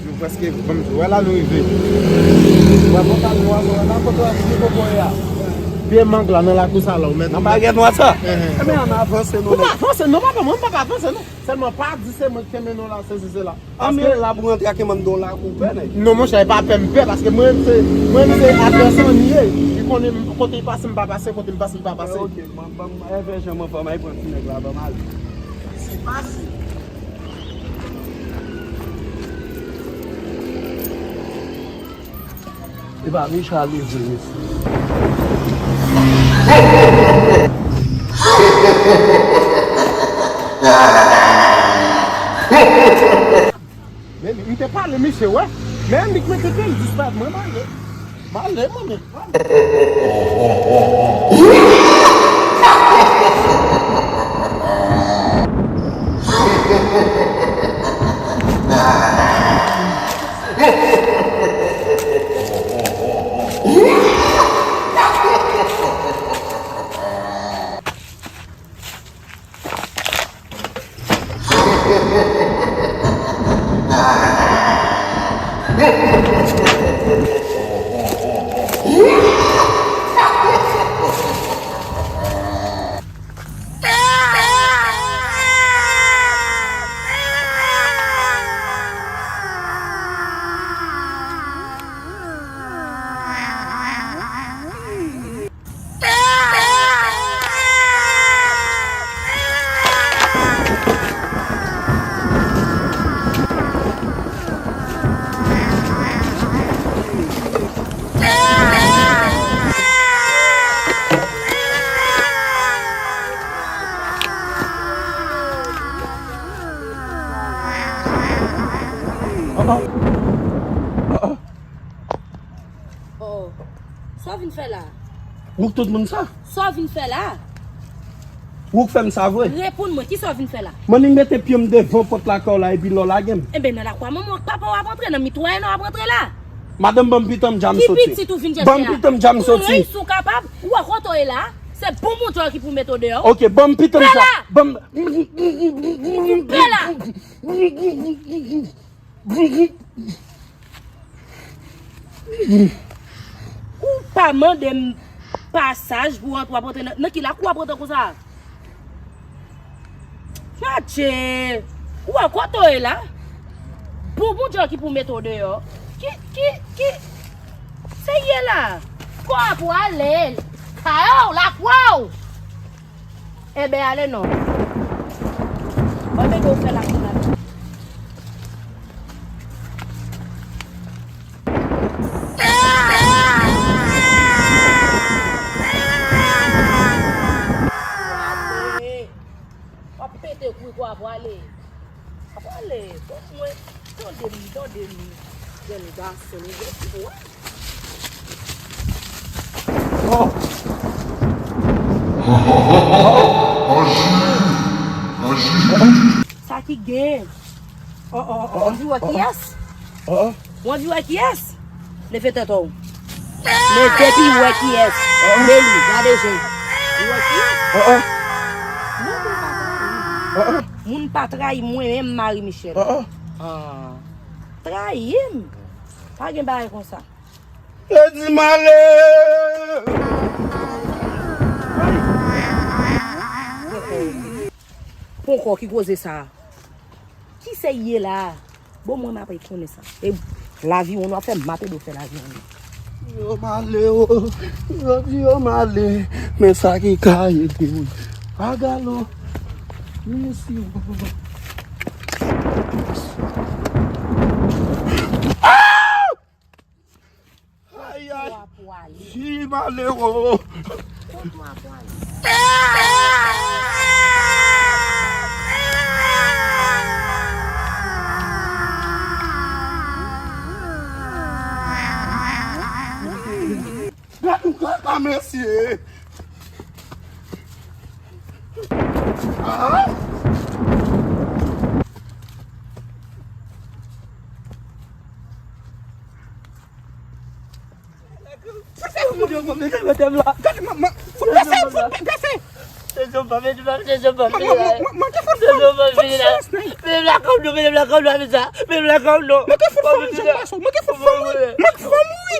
Nou prèske, bon, wè la nou rive. Wè, bon, ta nou wè, wè, la kote wè, ki kote wè a. Vye mang la nan lakou sa la, ou mèt. Nan bagèt nwa sa. Enhen. Ebyen, ann avanse non. Ou pa avanse non, papa, mwen m pa ka avanse non. Sèlman pa di se mwen ki te mennen w la, sesi sela. Ann, men la pou rantre ak yon bann dola pou pè, nèg. Non, monchè, e pa pè m pè, paske mwen menm se, mwen menm se advèsè m ye. Li konnen m, kote l pase, m pa pase, kote m pase, li pa pase. Ok, ban m, ban m, Èvè Jan, mwen fò m al pran ti nèg la, ban m ale. Pase. Epa Micha leve mesye. Men m te pale misye wè. Men li k mete pye l disparèt mwen m ale. M ale mwen menm. Oh, sa w vin fè la? Ou k tout moun sa? Sa w vin fè la? Ou k fè m sa vre? Reponn mwen, kisa w vin fè la? Mwen menm mete pye m devan pòt lakay w la epi lè w lage m. Enben, nan lakou a manman w ak papa w ap antre, nan mitwayen w ap antre la. Madanm, ban m pitan m dja m soti. Ki pitit ou vin chèche la? Ban m pitan m dja m soti. Mwen, si w kapab, ou wè kote w ye la, se bonbon djòl ki pou mete w deyò. Ok, ban m pitan m dja. Ban m. Fè la. Ou pa mande m pasaj pou w antre, w ap antre nan, nan ki lakou w ap antre konsa? Matche! Ou wè kote w ye la? Bonbon djòl ki pou mete w deyò. Ki, ki, ki, se ye la? Kò a pou ale. Kay w, lakou w! Enben, ale non. Mwen mete w fè lakou la. W ap pete kwik ou a pwale. A pwale. Bon, mwen, tande m, tande m. Jèn gason, nou gen ti bwa. Oh! Sa ki gen? Oh, oh, oh, oh. Ou anvi wè kiyès? Oh, oh. Ou anvi wè kiyès? Leve tèt ou. Men depi wè kiyès. Men li, gade je. Ou wè kiyès? Oh, oh. Non, moun pa trayi. Oh, oh. Moun pa trayi mwen menm, Marie Michel. Oh, oh. Ah. Trayi m? Pa gen bagay konsa. Lè di m ale. Ponkò ki koze sa a? Ki se ye la a? Bon, mwen m ap konnen sa. E lavi w nou ap fè, m ap ede w fè lavi w nou. Yo m ale o, yo di yo m ale, men sa ki ka ede w. Agalo, mesi. Ay, ay. Fi malere. Gad yon kaka, mesye. Ah! Fout fè yon moun yo, mwen, mwen, mwen, mwen, fout bese, fout bese. Se zòm pa vini la, se zòm pa vini la. Mwen, mwen, mwen, mwen, fout fè yon, fout fè yon. Mete m lakay w non, mete m lakay w non, avè sa. Mete m lakay w non. Mete fout fè yon, jèn gason, mete fout fè yon. Mwen, fò mouri.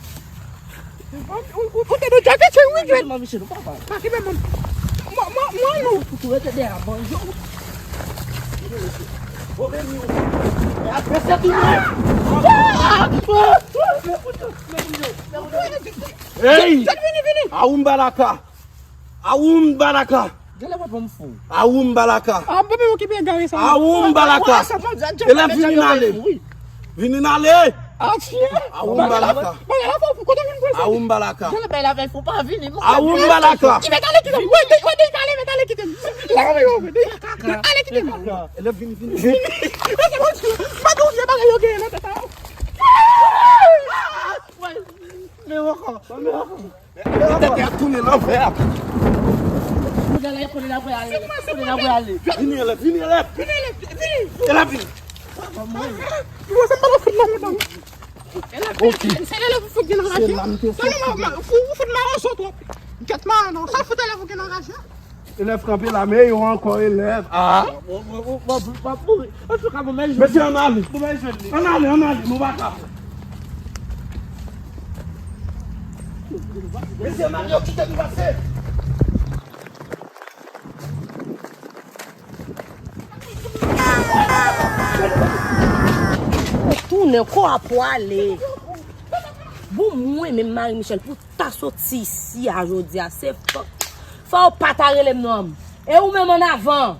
Ou, ou, ou te dwe djòl vit fè wi, Jwèt. Mwen, Michel, ou pa pale. Pa kenbe mwen. Mwen, mwen, mwen, non. Ou tou rete dèyè a, bon, yo. Hey! Jwèt, vini, vini. Awoumbalaka! Awoumbalaka! Genlè w ap ban m fou. Awoumbalaka! Ah, bebe, okipe egare sa. Awoumbalaka! Elèv, vini n ale. Vini n ale. Atye. Awoumbalaka! Bagay la fò fou, kote vin pran sa? Awoumbalaka! Genlè bagay la fè fou, pa vini. Awoumbalaka! Ki mèt ale kite m. Wè, de, wè, de, ale, mèt ale kite m. Lage yo, de. Ale kite m. Elèv, vini, vini. Mwen di w se bagay yo genyen nan tèt la. Men ankò. Men ankò. Tèt la tounen lanvè. Kounye a la, kote n ap ale? Kote n ap ale? Vini, elèv, vini, elèv. Vini, elèv, vini. Elèv, vini. Mwen se pa fout la, medam. Ok. Se elèv ou fout gen nan raje. Non, non, non, ou fout mawozo twòp. Gèt mawozo, sa fout elèv ou gen nan raje. Elèv kanpe la, men yo ankò elèv. Ah. W ap mouri. Antouka, bon, men jwenn li. Mesye, ann ale. Bon, men jwenn li. Ann ale, ann ale, nou pa ka. Mesye, ann ale, yo kite nou pase. Ou tounen, kò a pwale. Bon, mwen menm Marie Michelle, pou ta soti isi a jodi a, se fò, fò w pa ta rele m non. E ou menm ann avan.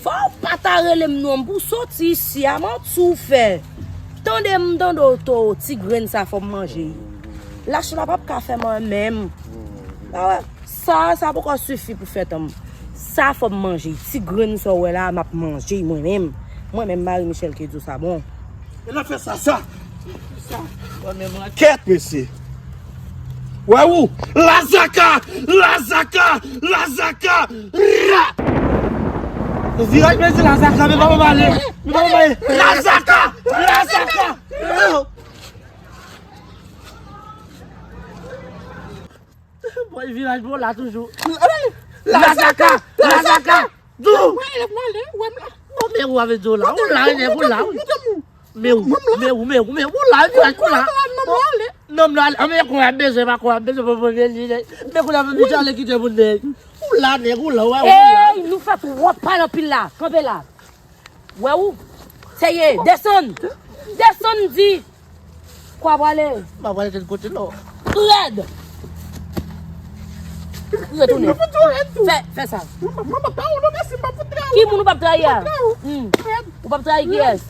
Fò w pa ta rele m non pou w soti isi a, manti w fè. Tande m, tande w, to, ti grenn sa fò m manje. Lach la p ap ka fè m anyen menm. Sa, sa poko sifi pou fè tan m. Sa fò m manje. Ti grenn sa w wè la, m ap manje mwen menm. Mwen menm, Marie Michelle, ke di w sa bon. E nan fè sa, sa. Kèt, mesye. Wè ou? Lazaka! Lazaka! Lazaka! Ra! Viraj, mesye, lazaka, men pa pale. Men pa pale. Lazaka! Lazaka! Bon, viraj bon la toujou. Lazaka! Lazaka! Dou! Mwen, elèv mwen ale, wè m la. Bon, men ou avè di w la, ou la, nèg, ou la, wi. Men ou, men ou, men ou, men ou la, viraj ou la. Nonm la, anmè, kò a bezwen, pa kò a bezwen, pa bezwen li. Men kou la, men misye ale kite moun, nèg. Ou la, nèg, ou la, ou la. Ey, nou fè twòp pale anpil la. Kanpe la. Wè ou? Seye, desann. Desann, di. Kwa prale? M pa prale tèt kote non. Rèd. Retounen. Fè, fè sa. Ki moun ou p ap trayi a? Hmm. Ou p ap trayi kiyès?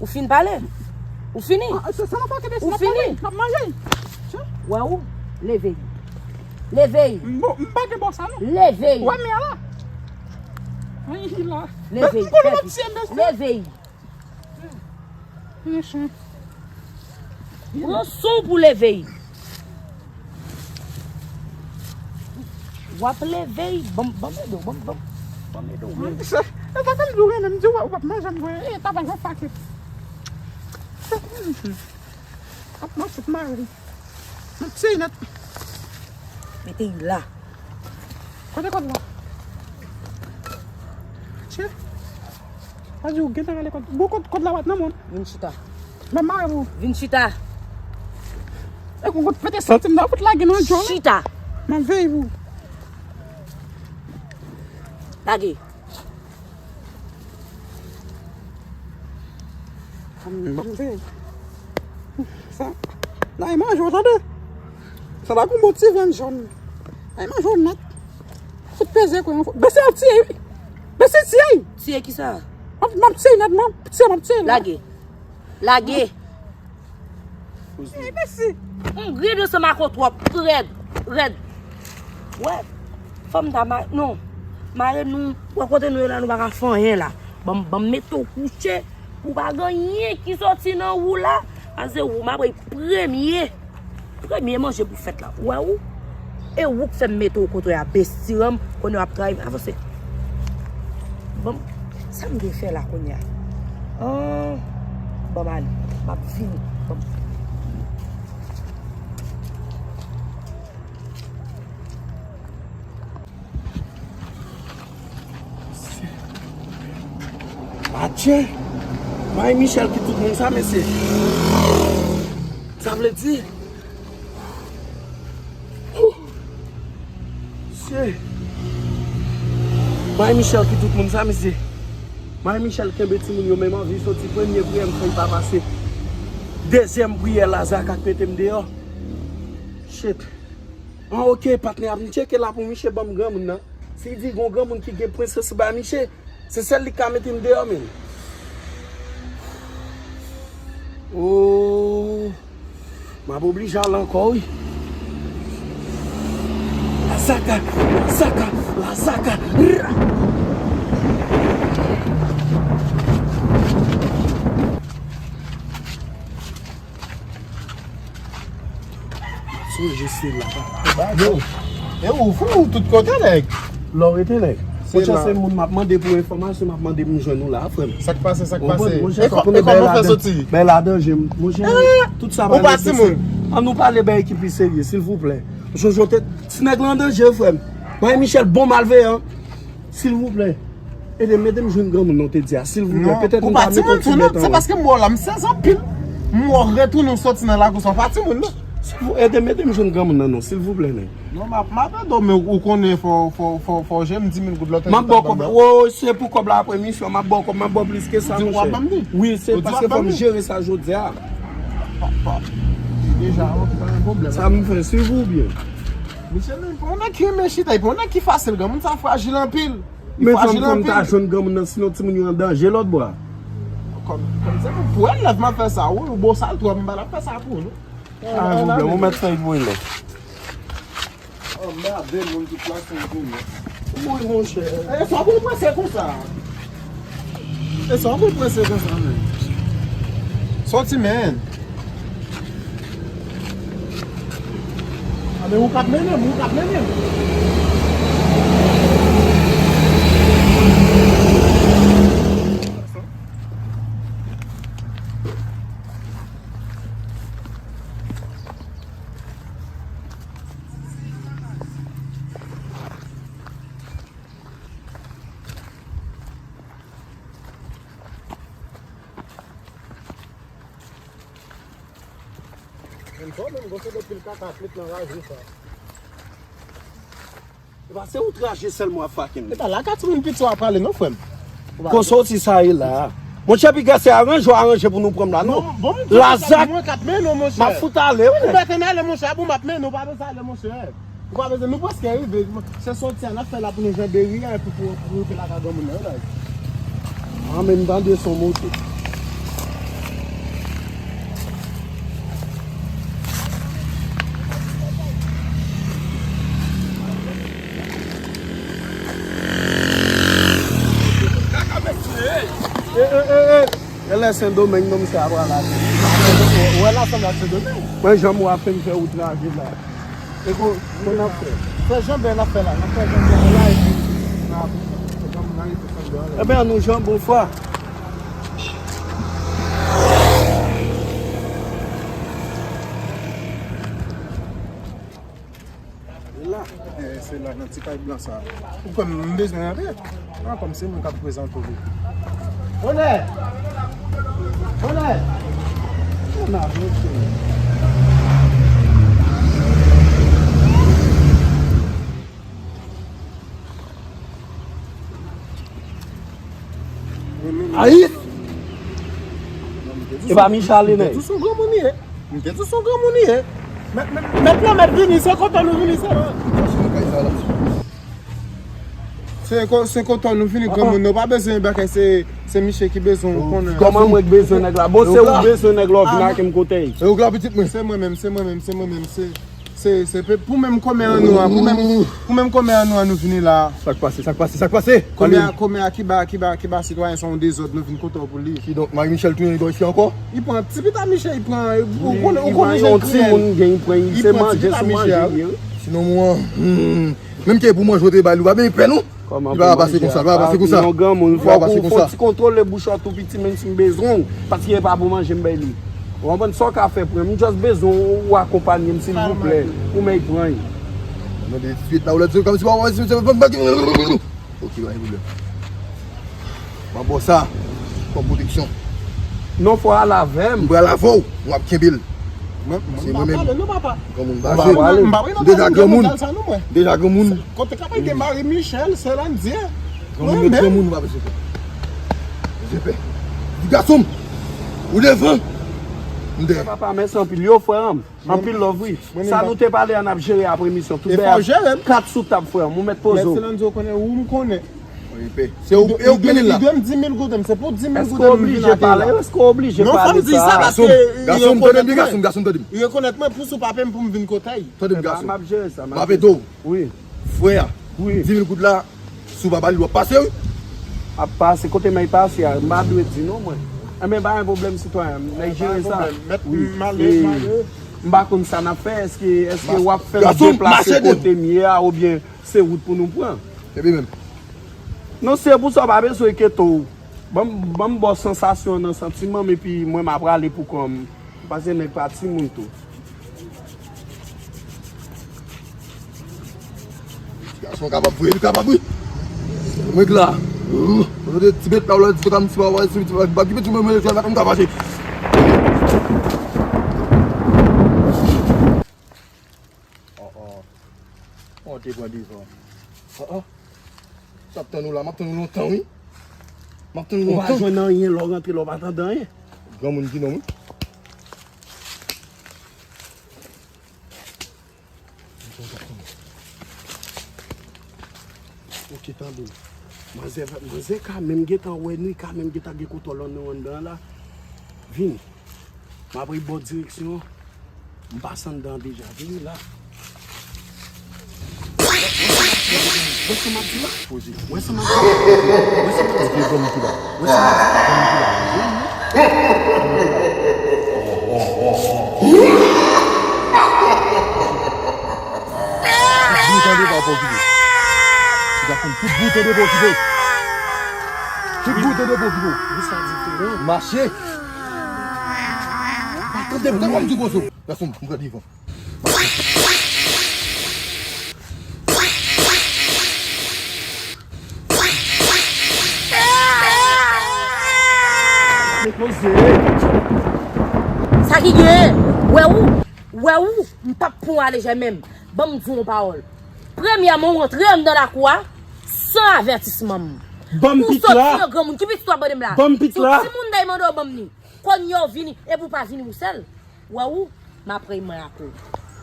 Ou fin pale? Ou fini? Ou fini? Wè ou? Leve. Leve. Leve. Leve. Leve. Pran son pou leve. W ap leve, ban m, ban m ede w, ban m, ban m, ban m ede w. Sa, e sa fè m di w renmen m di w w ap manje m vre. E, travay w ap pakèt. Ap manje m mare. M ap tiye nèt. Mete l la. Kote kòd la? Tchè. Pa di w gentan rale kòd. Bon, kòd, kòd la pa t nan men w. Vin chita. M ap mare pou ou. Vin chita. E kou kout pete santi m nan, fout lage nan djòl. Chita. M ap veye pou ou. Lage. Ban m veye. Sa, la e manje w tande. Sa la gon bon ti vyann jòn. La e manje w nèt. Fout peze kwen an fò. Bese ap tiye wi. Bese tiye. Tiye kisa? M ap, m ap tiye nèt, m ap tiye, m ap tiye la. Lage. Lage. Eh, mèsi. M red ansanm ak ou twòp. Red. Red. Wè. Fò m ta ma-, non. Mare nou. Wè kote nou ye la, nou pa ka fè anyen la. Ban m, ban m mete w kouche. Ou pa gen anyen ki soti nan ou la. Pase ou m ap premye. Premye manje pou fèt la. Ou wè ou? E ou k fè m mete w kote w a, bestiranm, kounye w ap trayi m. Avanse. Bon, sa m gen fè la kounye a? Ah, ban m ale. M ap vini. Ban m. Adje! May Michel ki tout moun sa, mesye. Sa vle di, mesye. May Michel ki tout moun sa, mesye. May Michel kenbe timoun yo menm anvi soti premye priyè m fè l pa pase. Dezyèm priyè Lazaka k mete m deyò. Shit. An, oke, patnè ap m tcheke la pou miche ban m granmoun nan. Si di gon granmoun ki gen pwen sansib a miche, se sèl li k ka mete m deyò, men. Oh, m ap oblije al ankò, wi. Lazaka, lazaka, lazaka. Sonje se la. Yo. E ou fou tout kote, nèg. Lè w rete, nèg. Monchè, se moun m ap mande pou enfòmasyon, m ap mande pou m jwenn ou la, frè m. Sa k pase, sa k pase? Monchè, sa konnen bèy la danje, monchè. Tout sa pa nesesè. An nou pale bèy ki pi serye, silvouplè. Jojo te, ti nèg la an danje, frè m. May Michel, bon malveyan. Silvouplè. Ede m, ede m jwenn granmoun nan w te di a, silvouplè. Petèt m ta mete yon ti bèt anlè. Se paske m wè w la, m sezi anpil. M wè w retounen w soti nan lakou sa, w pa timoun, non. Silvou-, ede m, ede m jwenn granmoun nan, non, silvouplè, nèg. Non, m ap, m ap ede w, men ou konnen fò, fò, fò, fò w jere m di mil goud lòt. M ap ba w kòb la. Woy, se pou kòb la apre misyon, m ap ba w kòb, m ap ba w plis ke sa, monchè. Wi, se paske fò m jere sa jodi a. Deja, ok, pa gen pwoblèm. Sa m fè, swiv ou byen. Misye menm, pa yon nèg ki renmen chita, li pa yon nèg ki fasil, granmoun sa frajil anpil. Men fò m, fò m ta jwenn granmoun nan, sinon timoun yo an danje lòt bò a. Kòm, kòm se pou, pou elèv m ap fè sa, wi, ou bosal twòp, m pa t ap fè sa pou ou, non. Ah, pwoblèm, ou mèt fè l pou elèv. Oh, merde, moun ki plas mwen tounen. Wi, monchè. E sa pou prese konsa? E sa pou prese konsa, men? Sòti, men. A, men ou k ap mennen m, ou k ap mennen m. Menm sa w menm, gon seri de pil kaka k met nan raje sa. E pa se outraje sèlman w ap faken. E pa la ka timoun piti w ap prale non, frè m. Konsa w ti sa ye la. Monchè, piga se aranje w aranje pou nou pran m la, non. Lazak, m ap fout ale, wi. Ou mèt ann ale, monchè. Bon, m ap mennen w, pa bezwen ale, monchè. Ou pa bezwen, nou prèske rive. Se sòti a n ap fè la pou nou janbe ri a, epi pou, pou rive lakay granmoun nan, wi, la. An, men m tande son moto. E, e, e, e. E lè Sendomeng, non, misye ap pral la. Ou wè lasanblad Sendomeng? Mwen, jan mwen ap fè m fè outraje la. E kon, kon n ap fè? Janbè n ap fè la, n ap fè janbè la epi n ap, n ap, n ap, n ap, Ebyen, nou janbe yon fwa. La, eh, se la, nan ti kay blan sa. Ou kwè m bezwen antre? Ah, kòm se mwen k ap prezante w li. Onè! Onè! Onè, mesye. Ayis! E pa Michel li, nèg. Tout son granmoun li ye. M te di se yon granmoun li ye. Mèt, mèt, mèt lan mèt vini, se kontan nou vini sèlman. Se ko-, se kontan nou vini, granmoun. Nou pa bezwen bagay, se, se misye ki bezwen ou konnen. Kòman mwen k bezwen nèg la? Bon, se ou k bezwen nèg la, w vin ak m kote. E ou la pitit mwen. Se mwen menm, se mwen menm, se mwen menm, se, se, se pe-, pou menm kòmè an nou an, pou menm, pou menm kòmè an nou an nou vini la. Sa k pase, sa k pase, sa k pase? Kòmè a, kòmè a ki ba, ki ba, ki ba sitwayen sa yon dezòd, nou vin kote w pou li. Kidonk, Marie Michel tounen nèg la isit ankò? Li pran ti pita Michel, li pran, ou konnen, ou konnen jan l kriye. Li pran yon timoun, gen, li pran, se manje, sou manje li ye, wi. Sinon, mwen, hmm, menm ke pou manje, ou te ba li, ou pa bezwen pè, non. Li pa pase konsa, li pa pase konsa. Non, granmoun, fòk ou fè yon ti kontwole bouch ou tou piti, menm si m bezwen w, paske e pa pou manje m bay li. Ou konprann sa w ka fè pou mwen? M just bezwen w akonpanye m, silvouplè, pou m pran l. Mande swit la, ou la di kòmsi pa wè si se. Ok, pa gen pwoblèm. M ap ba w sa kòm pwoteksyon. Non, fò w al avè m. M pral avè w, m ap kenbe l. Mwen, mwen, se mwen menm. Granmoun, m pa jwe. M deja granmoun. M deja granmoun. Kote k ap ede Marie Michel, Celandie? Granmoun, mwen menm. Granmoun, ou pa bezwen pè. Bezwen pè. Di gason m, ou devan. M dèyè. Papa, mèsi anpil. Yo, frè m. Anpil love, wi. Sa nou te pale a, n ap jere apre emisyon. Tout bagay kat sou tab, frè m. Ou mèt poze w. Mèt Celandie, ou konnen, ou m konnen. Se ou, e ou k mennen l la. Li dwe m di mil gouden, se pou di mil gouden m vin ateri la. Èske w oblije pale? Èske w oblije pale sa? Non, fò m di sa paske li rekonèt mwen. Gason, tande m, gason, tande m. Li rekonèt mwen pou sou pape m pou m vin kote l. Tande m, gason. M ap jere sa, m ap jere. M ap ede w. Wi. Frè a, di mil goud la, si w pa ba li, w ap pase, wi. Ap pase, kote m ap pase a, m pa dwe di non, mwen. Enben, pa gen pwoblèm, sitwayen, m ap jere sa. Wi. M pa konn sa n ap fè, èske, èske w ap fè m deplase kote m ye a, oubyen se wout pou nou pran? Epi menm. Non, se pou sa w pa bezwen enkyete w. Ban m, ban m ba w sansasyon nan santiman m, epi mwen m ap prale pou kò m. Pase nèg pa timoun tou. Gason kapab vre, li kapab wi. Mwen la. Mwen ti bèt la, ou la di kòm si pa wè, si pa ki bèt mwen, mwen la, mwen ka fache. Oh, oh. On te pran devan. Oh, oh. M ap tann ou la, m ap tann ou lontan, wi. M ap tann ou lontan. Ou pa jwenn anyen lè w rantre la, ou pa tande anyen. Granmoun ki nonm, wi. Ok, tande. Manzè, manzè ka menm gentan wè nou, ka menm gentan gen kontwòl nan anndan an la. Vini. M ap ret ba w direksyon an. M pase anndan an deja. Vini la. Wè sa m ap di la? Poze. Wè sa m ap di la? Wè sa m ap di la? Poze, granmoun ki la. Wè sa m ap di la? Granmoun ki la. Tout bouton devan w okipe. Ti gason, tout bouton devan w okipe. Tout bouton devan w okipe. Mache. Pa tande m, tande m di kozo. Gason, m pran devan. Sa ki genyen? Wè ou, wè ou, m p ap pran w alejè menm. Ban m di w yon pawòl. Premyèman, ou rantre anndan lakou a san avètisman m. Ban m pit la. Ou soti an granmoun. Ki pitit w ap mande m la? Ban m pit la. Sou timoun dèy mande w ban m ni. Kounye a w vini, epi w pa vini pou sèl. Wè ou, m ap rey mwen ak ou.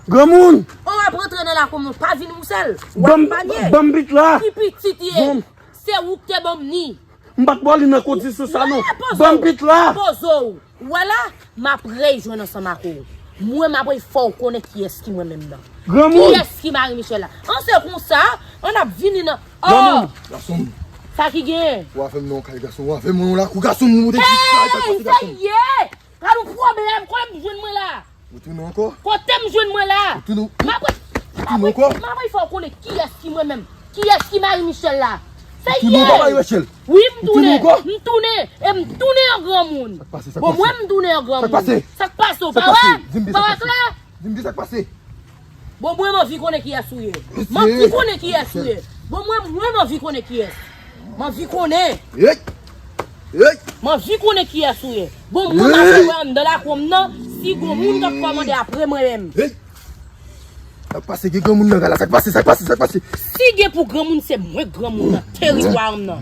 Granmoun! Ou ap rantre nan lakou m, pa vin wousèl. W ap panye. Ban m pit la. Ki pitit ye? Se ou k te ban m ni. M pa t ba w li nan kondisyon sa non. Ban m pit la. Poze w. Wè la, m ap rey jwenn ansanm ak ou. Mwen, m ap rey fè w konnen kiyès ki mwen menm nan. Granmoun! Kiyès ki mari Michel la? An se konsa, an ap vini nan. Granmoun! Gason m. Sa ki genyen? Ou avè m nan yon kay gason, ou avè m nan yon lakou gason m, ou te di sa, sa pase gason m. Hey, sa ye! Gad yon pwoblèm, kote m jwenn mwen la? Ou tounen ankò? Kote m jwenn mwen la? Ou tounen. M ap re-, Ou tounen ankò? M ap fè w konnen kiyès ki mwen menm. Kiyès ki Marie Michelle la? Ou tounen ankò, Marie Michelle? Wi, m tounen. Ou tounen ankò? M tounen. E m tounen an granmoun. Sa k pase, sa k pase? Bon, mwen m tounen an granmoun. Sa k pase? Sa k pase, ou pa wè? Di m byen sa k pase. Pa wè klè? Di m byen sa k pase. Bon, mwen m anvi konnen kiyès ou ye. M anvi konnen kiyès ou ye. Bon, mwen, mwen m anvi konnen kiyès. M anvi konnen. Hey! Hey! M anvi konnen kiyès ou ye. Bon, mwen m ap wè anndan lakou m nan, si gon moun k ap kòmande apre mwen menm. Hey! Sa k pase, gen granmoun nan kay la. Sa k pase, sa k pase, sa k pase? Si gen pou granmoun, se mwen granmoun nan teritwa m nan.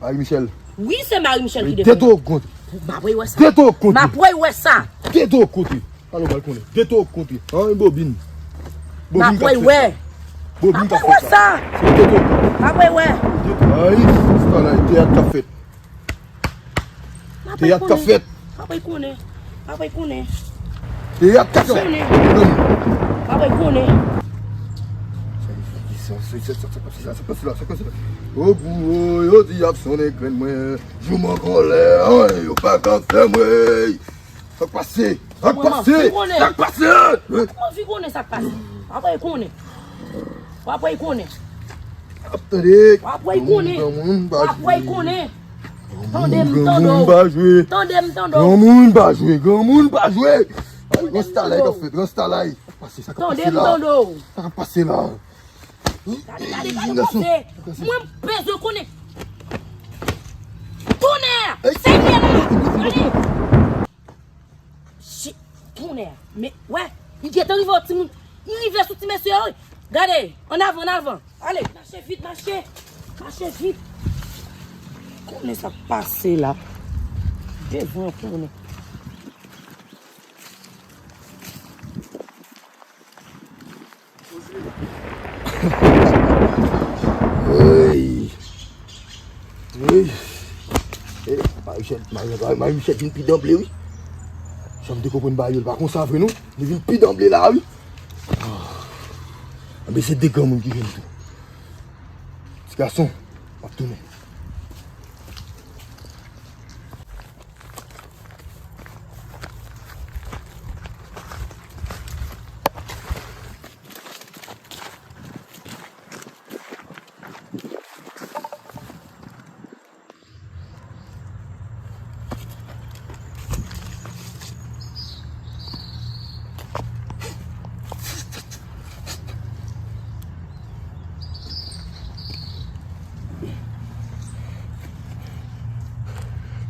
Marie Michelle. Wi, se Marie Michelle ki defann. De to kont. M ap wè sa. De to kont. M ap wè sa. De to kont. Alò, pral konnen. De to kont. An, bobin. Bobin k ap fèt la. Bobin k ap fèt la. Se de to kont. M ap wè. Ay, Starlight, teyat k ap fèt. Teyat k ap fèt. Apre konnen. Apre konnen. Teyat k ap fèt. Konnen. Apre konnen. Sa, sa, sa, sa, sa, sa, sa, sa, sa, sa, sa. O gwo, yo di y ap sonnen grenn mwen. Jou m an kòlè, anyen yo pa ka fè mwen. Sa k pase? Sa k pase? Sa k pase? Mwen anvi konnen sa k pase. Apre konnen. Apre konnen. Ap tande. Apre konnen. Granmoun pa jwe. Apre konnen. Tande m tande w. Granmoun pa jwe. Tande m tande w. Granmoun pa jwe. Granmoun pa jwe. Ay, Rasta la, k ap fèt? Rasta la. Sa k pase, sa k ap pase la? Tande m tande w. Sa k ap pase la? Gade, gade, gade, gade. Mwen m bezwen konnen. Tonnè! Seyè la! Gade! Shit, tonnè. Men, wè, li gentan rive sou timoun. Li rive sou ti mesye yo, wi. Gade, an avan, an avan. Ale, mache vit, mache. Mache vit. Konnen sa k pase la. Devan konnen. Ey. Ey. Eh, Marie Michelle, Marie, Marie, Marie Michelle vin pi danble, wi. Jan m te konprann bagay yo, l pa konsa vre, non. Li vin pi danble la, wi. Ah. Anben, se de granmoun ki jwenn tou. Ti gason, m ap tounen.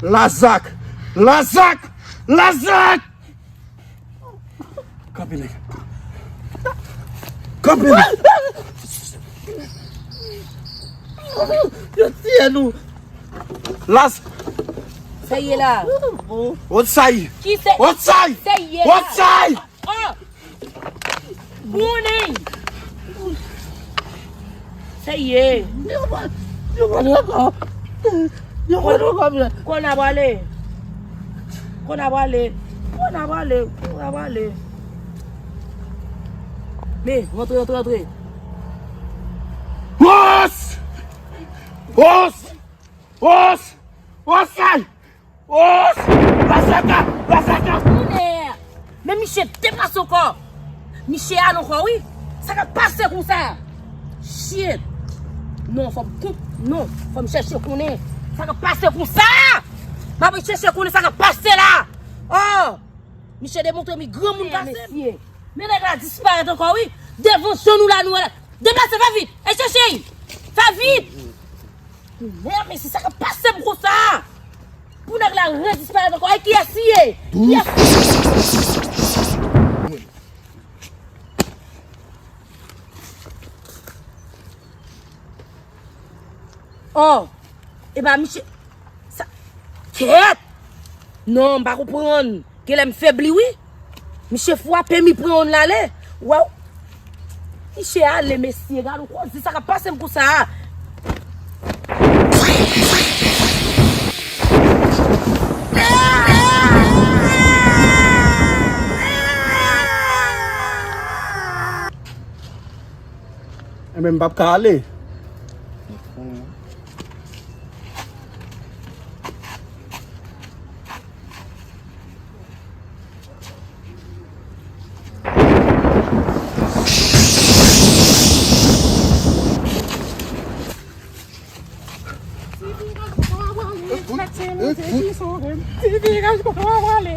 Lazak! Lazak! Lazak! Kanpe, nèg. Kanpe, nèg. Yo tiye nou. Las. Sa ye la? Otsay. Ki se? Otsay. Sa ye la? Otsay. Oh! Boni! Sa ye? Yo pa, yo pa ankò. Yo pa ankò, blan. Kona prale. Kona prale. Kona prale. Kona prale. Men, rantre, rantre, rantre. Os! Os! Os! Os! Os! Bazaka! Bazaka! Kounè! Men misye depase ankò! Misye ale ankò wi! Sa k ap pase konsa? Shit! Non, fò m kont, non, fò m chèche konnen sa k ap pase konsa! M ap chèche konnen sa k ap pase la! Oh! Misye demontre mi granmoun pase m! Men nèg la disparèt ankò wi! Devan je nou la nou wè la! Deplase, fè vit! E chèche l! Fè vit! Mèd, men se sa k ap pase m konsa! Pou nèg la redisparèt ankò, e kiyès li ye? Kiyès? Oh! E pa misye. Sa. Kèt! Non, m pa konprann. Genlè m febli wi. Misye frape m, li pran youn l ale. Waw. Misye ale, mesye, gad yon koze sa k ap pase m konsa a. Enben, m p ap ka ale.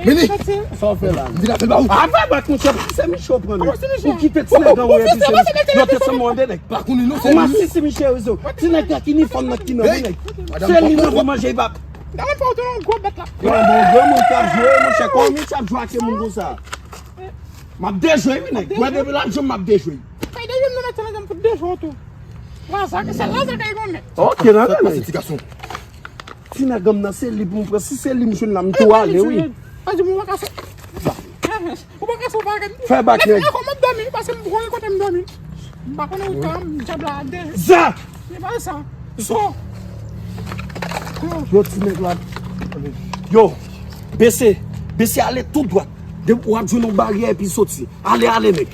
Mini! Sa w fè la? Vin avè l ba ou. Avè bat monchè, se Michel pran nou. Ou kite ti nèg anwo epi se Michel. Yo te sanble yon de nèg. Pa konnen non, se Michel. Ou masi si Michel rezo. Ti nèg la ki ni fanm nan ki nan nèg. Se li nan pou manje, e pa. Yo, bon, granmoun k ap jwe, monchè, kòman Michel ap jwe ak moun konsa? M ap dejwe wi nèg. Mwen depi l ap jwe m, m ap dejwe. Kay dejwe m nan mèt sa nan janm fout dejwe w tou. Laza, se laza kay konnen. Ok, nan men. Pase ti gason. Ti nèg an m nan se li pou m pran. Si se li m jwenn la, m tou ale wi. Sa di m ou pa ka fè. Ou pa ka fè bagay. Fè bak nèg. Mèt ankò m ap dòmi, paske m konnen kote m dòmi. M pa konnen ou ka, m djab la de. Za! Se pa sa. Zo! Yo, ti nèg la. Yo, bese, bese ale tou dwat. Depi w ap jwenn yon baryè epi soti. Ale, ale, nèg.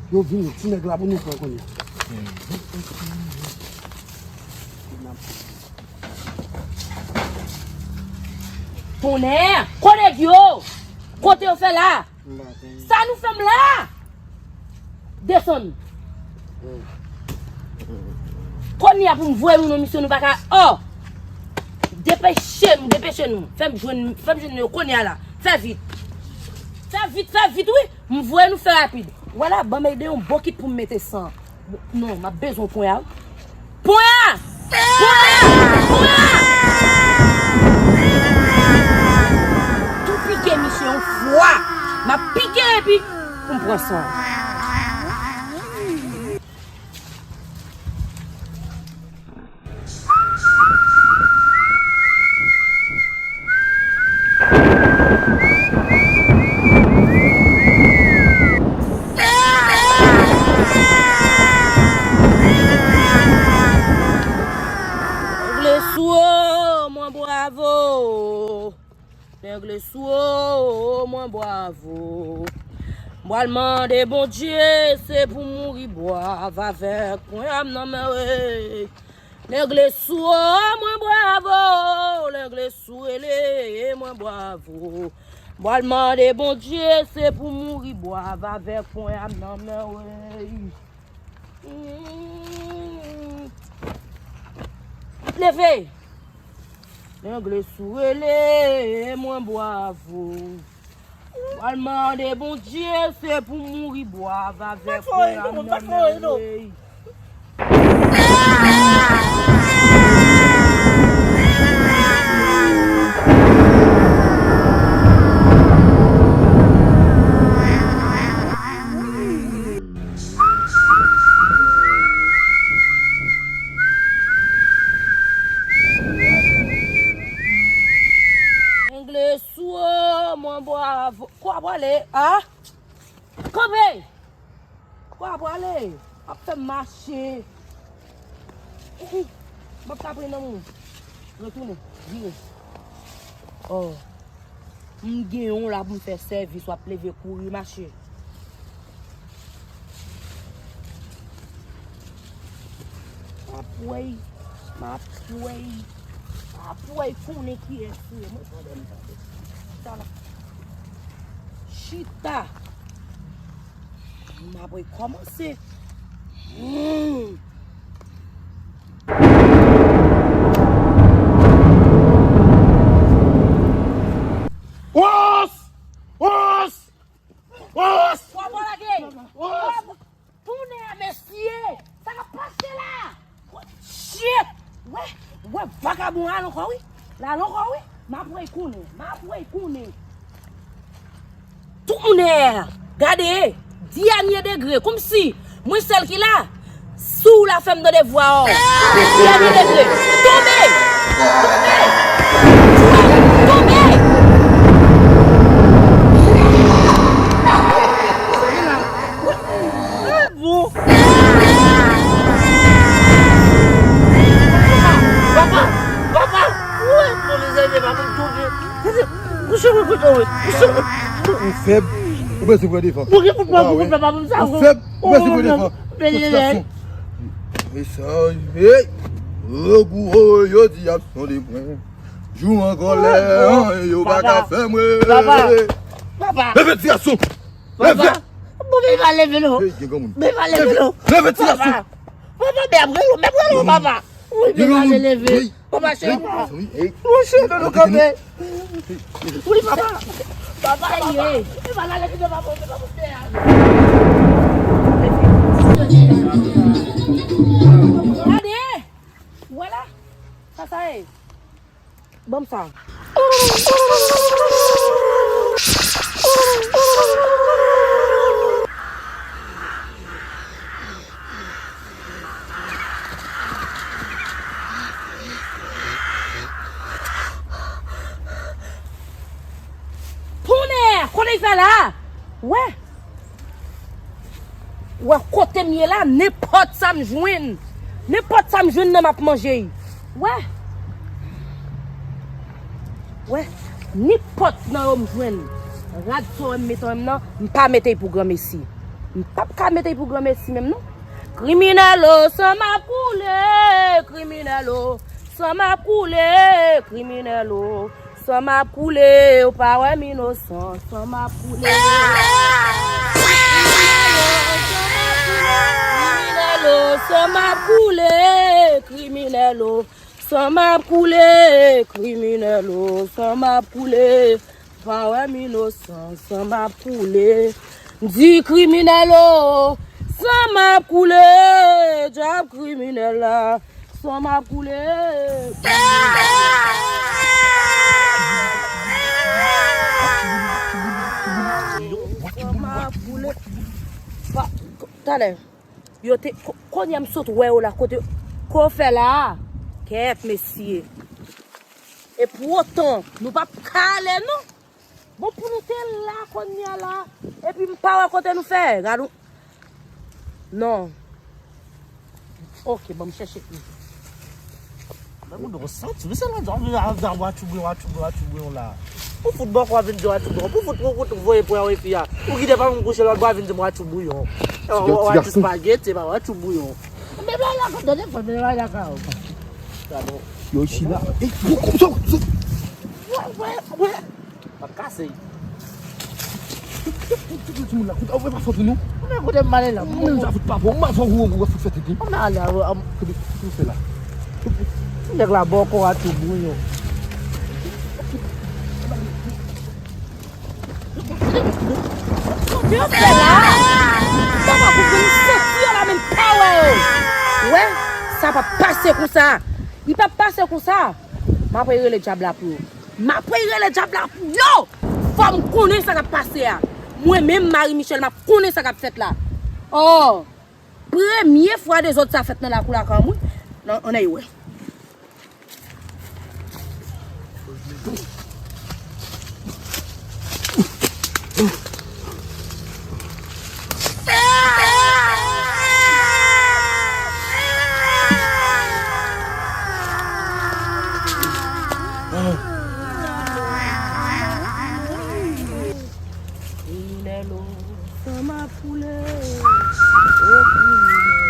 Yo, vini, ti nèg la pou nou pran kounye a. Tonnè! Kote nèg yo? Kote yo fè la? Sa nou fè m la? Desann. Kounye a pou m voye nou nan misyon nou pa ka. Oh! Depeche nou, depeche nou. Fè m jwenn, fè m jwenn yo kounye a la. Fè vit. Fè vit, fè vit wi. M voye nou fè rapid. Wala, ban m ede yon bokit pou m mete san. Non, m ap bezwen pwen a. Pwen a! Pwen a! Pwen a! Tou pike misye yon fwa. M ap pike epi pou m pran san. Nèg Leswo, mwen bwavo. Nèg Leswo, mwen bwavo. M pral mande Bondye, se pou mouri bwav avèk pwen a m nan men w. Nèg Leswo, mwen bwavo. Nèg Leswo, rele mwen bwavo. M pral mande Bondye, se pou mouri bwav avèk pwen a m nan men w. Leve! Nèg Leswo rele mwen bwavo. M pral mande Bondye, se pou mouri bwav avèk pwen a m nan men w. Nèg Leswo, mwen bwavo. Kwa pwale? A? Kanpe! Kwa pwale? Ap fè m mache. Ou, ou. M ap ka pran nan moun. Retounen. Vire. Oh. M gen yon la pou m fè sèvis, w ap leve kouri mache. M ap wè, m ap wè, m ap wè konnen kiyès ou ye. Mwen tande, m tande. Chita la. Chita. M ap wè kòmanse. Hmm. Wos! Wos! Wos! Wap lage! Wos! Tounen a mesye! Sa k ap pase la? Shit! Wè, wè vagabon al ankò wi. L al ankò wi. M ap wè konnen, m ap wè konnen. Tout moun dèyè a. Gade, dènye degre, kòmsi mwen sèl ki la. Si w la fè m tande vwa w. Dènye degre. Tonbe! Tonbe! Tonbe! Bon. Papa! Papa! Ou fèb. Ou bezwen pran defans. Ou fèb. Ou bezwen pran defans. Mesaj. Hey! Yo di ap sonde mwen. Jou an kòlè, yo pa ka fè mwen. Papa! Papa! Leve ti gason! Leve! Bon, men pa leve non. Hey, gen granmoun. Men pa leve non. Leve ti gason! Papa! Papa, men ap rele w, men ap rele w, papa! Wi, men pa leve. Papa cheri, papa. Monchè, nou, nou kanpe. Wi, papa. Papa, papa. Papa, la, la, papa, papa. Gade. Vwala. Sa, sa ye. Ban m sa. Tonnè! Kote l fè la? Wè. Wè kote m ye la, nenpòt sa m jwenn. Nenpòt sa m jwenn nan m ap manje. Wè. Wè. Nenpòt nan yo m jwenn. Rad sa w wè m mete nan men m nan, m pa mete l pou granmesi. M p ap ka mete l pou granmesi menm non. Kriminèl o, san m ap koule, kriminèl o, san m ap koule, kriminèl o, san m ap koule, ou pa wè m inosan, san m ap koule. Kriminèl o, san m ap koule, kriminèl o, san m ap koule, kriminèl o, san m ap koule. Pa wè m inosan, san m ap koule. M di kriminèl o, san m ap koule. Dyab kriminèl la, san m ap koule. San m ap koule. Pa, talè, yo te, ko-, kounye a m sot wè yo la, kote, ko fè la a? Kèt, mesye. E poutan, nou p ap ka ale, non. Bon, pou nou te la, kounye a la, epi m pa wè kote nou fè. Gad ou. Non. Ok, ban m chèche. Men moun yo santi, men se lòt jan, w vin al dan w atchoubouyou, atchoubouyou, atchoubouyou la. Ou fout bòkò vin di w atchoubouyou, ou fout, ou fout voye pran yon epi a. Ou kite fanmi m kouche lòt bò a vin di m w atchoubouyou. Ti ga-, ti gason. Atchoubouyou. Men la, la, tande, fò men la, la, ka. Yo, isi la. Ey, yo, yo, yo. Wè, wè, wè. P ap kase. Kote timoun la, kote, ou pa fè tou non. Mwen kote m ale la. Mwen ja fout pa bon, mwen fò ou, ou fout fè tete. Mwen ale a, a. Kote, kote fè la. Nèg la bòkò a tou bouyon. Kote yo fè la? Papa pou vin soti yo la menm pa wè yo. Wè, sa p ap pase konsa. Li p ap pase konsa. M ap rele dyab la pou yo. M ap rele dyab la pou yo! Fò m konnen sa k ap pase a. Mwen menm, Marie Michèle, m ap konnen sa k ap fèt la. Oh! Premye fwa dezòd sa fèt nan lakou lakay mwen. Nan, ann al wè. Kriminèl o, san m ap koule. O kriminèl o,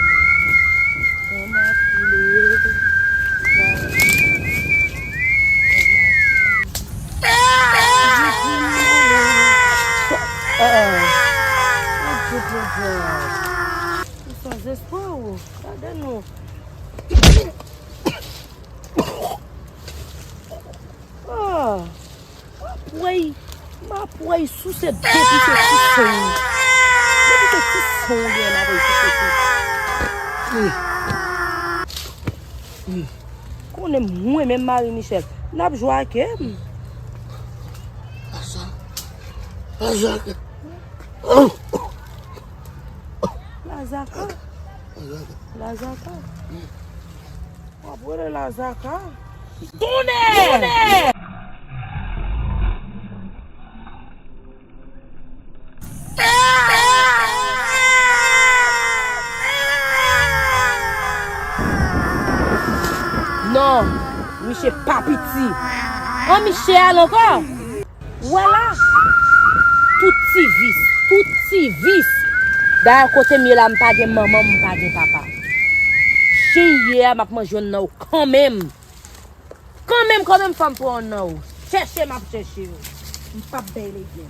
san m ap koule. Ou sanzespwa ou? Gade nou. Ah, m ap wè, m ap wè souse depi se ti son. Depi se ti son gen, m ap wè souse tou. Konnen mwen menm Marie Michèle, n ap jwe ak m. Laza. Laza. Lazaka. Lazaka. Lazaka. W ap rele Lazaka. Tonnè! Tonnè! Non, miche pa piti. An miche al ankò. Ou wè la? Tout ti vis, tout ti vis. Dayè kote m ye la, m pa gen manman, m pa gen papa. Jan m ye a, m ap manje yonn nan yo kanmenm. Kanmenm, kanmenm, fò m pran yonn nan yo. Chèche m ap chèche yo. M p ap bay legen.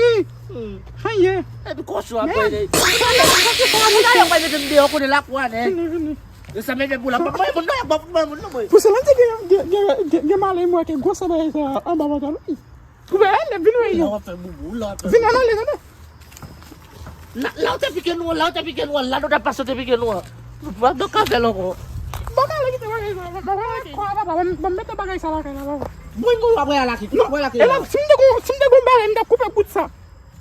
li. An ye. Epi kòchon ap pale. Mwen pa mete m deyò kote lakou a nè. Vini, vini. E sa mete pou la. Mwen moun nan, mwen moun nan mwen. Pou sèlman di gen gen gen gen gen malè mwen ke gwo sa bagay sa anba pantalon. Ou wè, lè vin wè yo. Vin ann ale tande. La, la ou te pike nou an, la ou te pike nou an, la nou t ap pase ou te pike nou an. Nou pa nan kavèl ankò. Bon, gade kite bagay sa, bon, bon, bon, bon, bon, bon, mete bagay sa lakay la, bon. Mwen, mwen, w ap wè lakay, w ap wè lakay. E la, si m te gon, si m te gon bagay, m t ap koupe bout sa.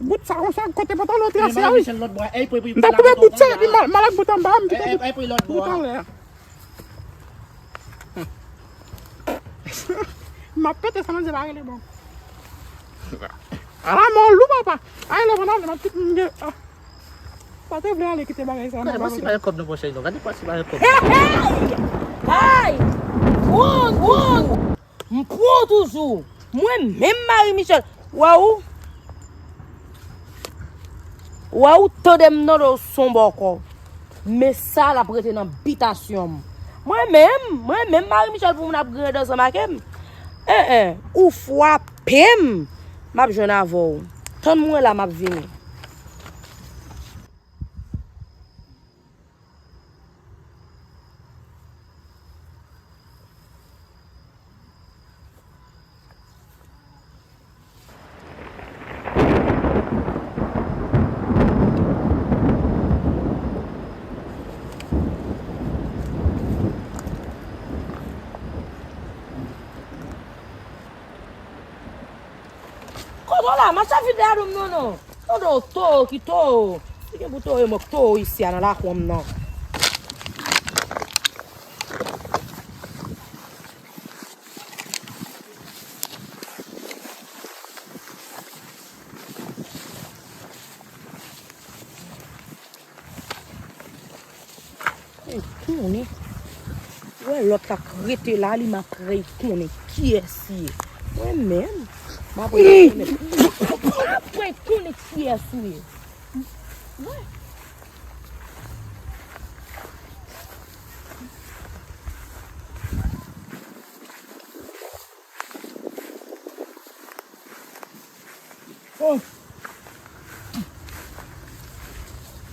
Bout sa konsa, kote pantalon te asye a, wi. M t ap koupe bout sa, epi m al ak bout anba, m kite bout, bout anlè a. M ap pete sa, manzè pa rele bon. Ala, mò lou, papa. Ay, lè pandan m ap tout moun gen. Ah. Pa te vle ale kite bagay sa. Gade, mwen si pa yon kòb nan pòch non. Gade, mwen si pa yon kòb. Hey! Hey! Woun, woun! M pran w toujou. Mwen menm Marie Michel. Wè ou? Wè ou tande m nan do son bòkò. Men sa l ap rete nan bitasyon m. Mwen menm, mwen menm Marie Michel pou moun ap griyen dan ansanm ak m. En, en, ou frape m. M ap jwenn avè w. Tann mwen la, m ap vini. Kote w la, mache vide a dou m non, non. Tande w towo ki towo. Li gen pou towo mwen k towo isi a nan lakou m nan. Ey, tounen. Wè lòt la k rete la, li makrèy konnen kiyès li ye. Mwen menm, m apre tounen. M apre tounen kiyès ou ye. Wè. Oh!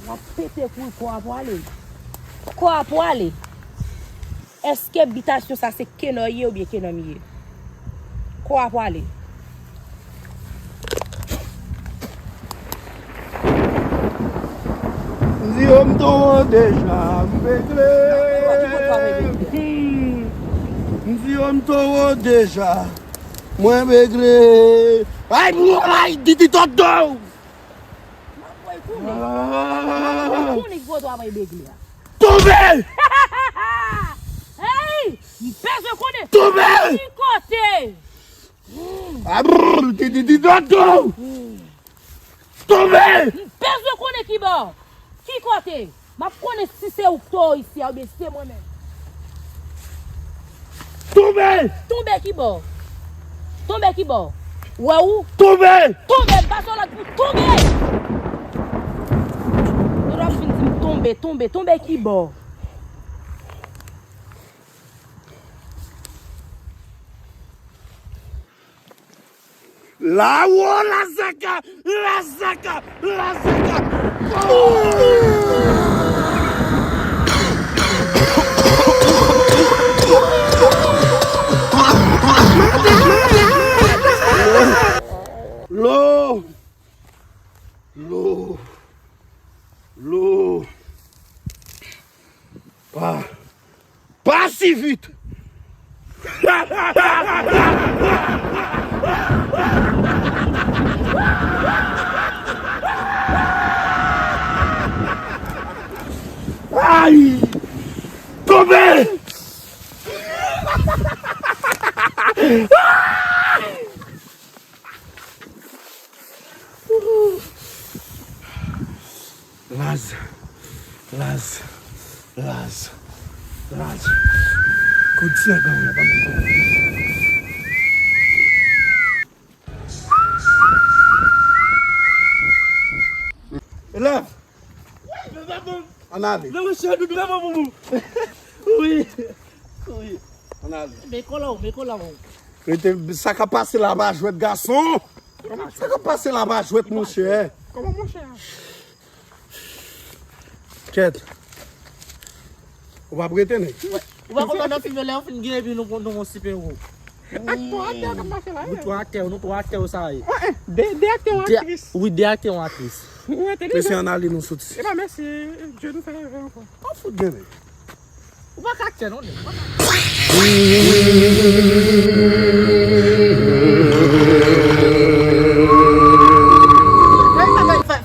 W ap pete kouri, kò a pwale. Kò a pwale. Èske bitasyon sa se kenò ye oubyen kenò m ye? Kò a pwale. M di yo m towo deja, m regle. Hmm. M di yo m towo deja. Mwen regle. Ay, ay, Didi Toto! M ap voye tounen. M ap voye tounen ki kote w ap voye begle a. Tonbe! Hey! M bezwen konnen. Tonbe! Ki kote? Ah, brrr, Didi Toto! Tonbe! M bezwen konnen ki bò. Ki kote? M ap konnen si se ou k towo isi a oubyen si se mwen menm. Tonbe! Tonbe ki bò? Tonbe ki bò? Wè ou? Tonbe! Tonbe! M pase w lòd pou tonbe! Ou t ap fin di m tonbe, tonbe, tonbe ki bò? Lawo, lazaka, lazaka, lazaka. Lo, lo, lo. Pa, pa si vit! Ay! Tonbe! Laz, laz, laz, laz. Kòd sègan w la pa gen kòd. Elèv! Ann ale. Wi. Wi. Ann ale. Men kola w, men kola w. Rete, sa k ap pase la pa jwèt, gason. Sa k ap pase la pa jwèt, monchè. Kòman, monchè? Kèt. Ou p ap rete, nèg. Ou pa konprann nan fim yo, lè yo fin gen epi nou, nou gon sipèwo. Ak twa aktè k ap mache la. Wi, twa aktè, nou twa aktè sa ye. De, de aktè, yon aktris. Wi, de aktè, yon aktris. Ou entèlijan. Mesye, ann ale, nou soti. E pa mèsi, Dye nou fè reve ankò. An fout gen nèg. Ou pa ka aktè, non, nèg.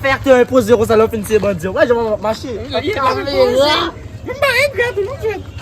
Fè aktè enpoze konsa lè w fin tiye bandi. Wè, jan w ap mache. Kamera. Mwen pa regrèt ou, non, Dye.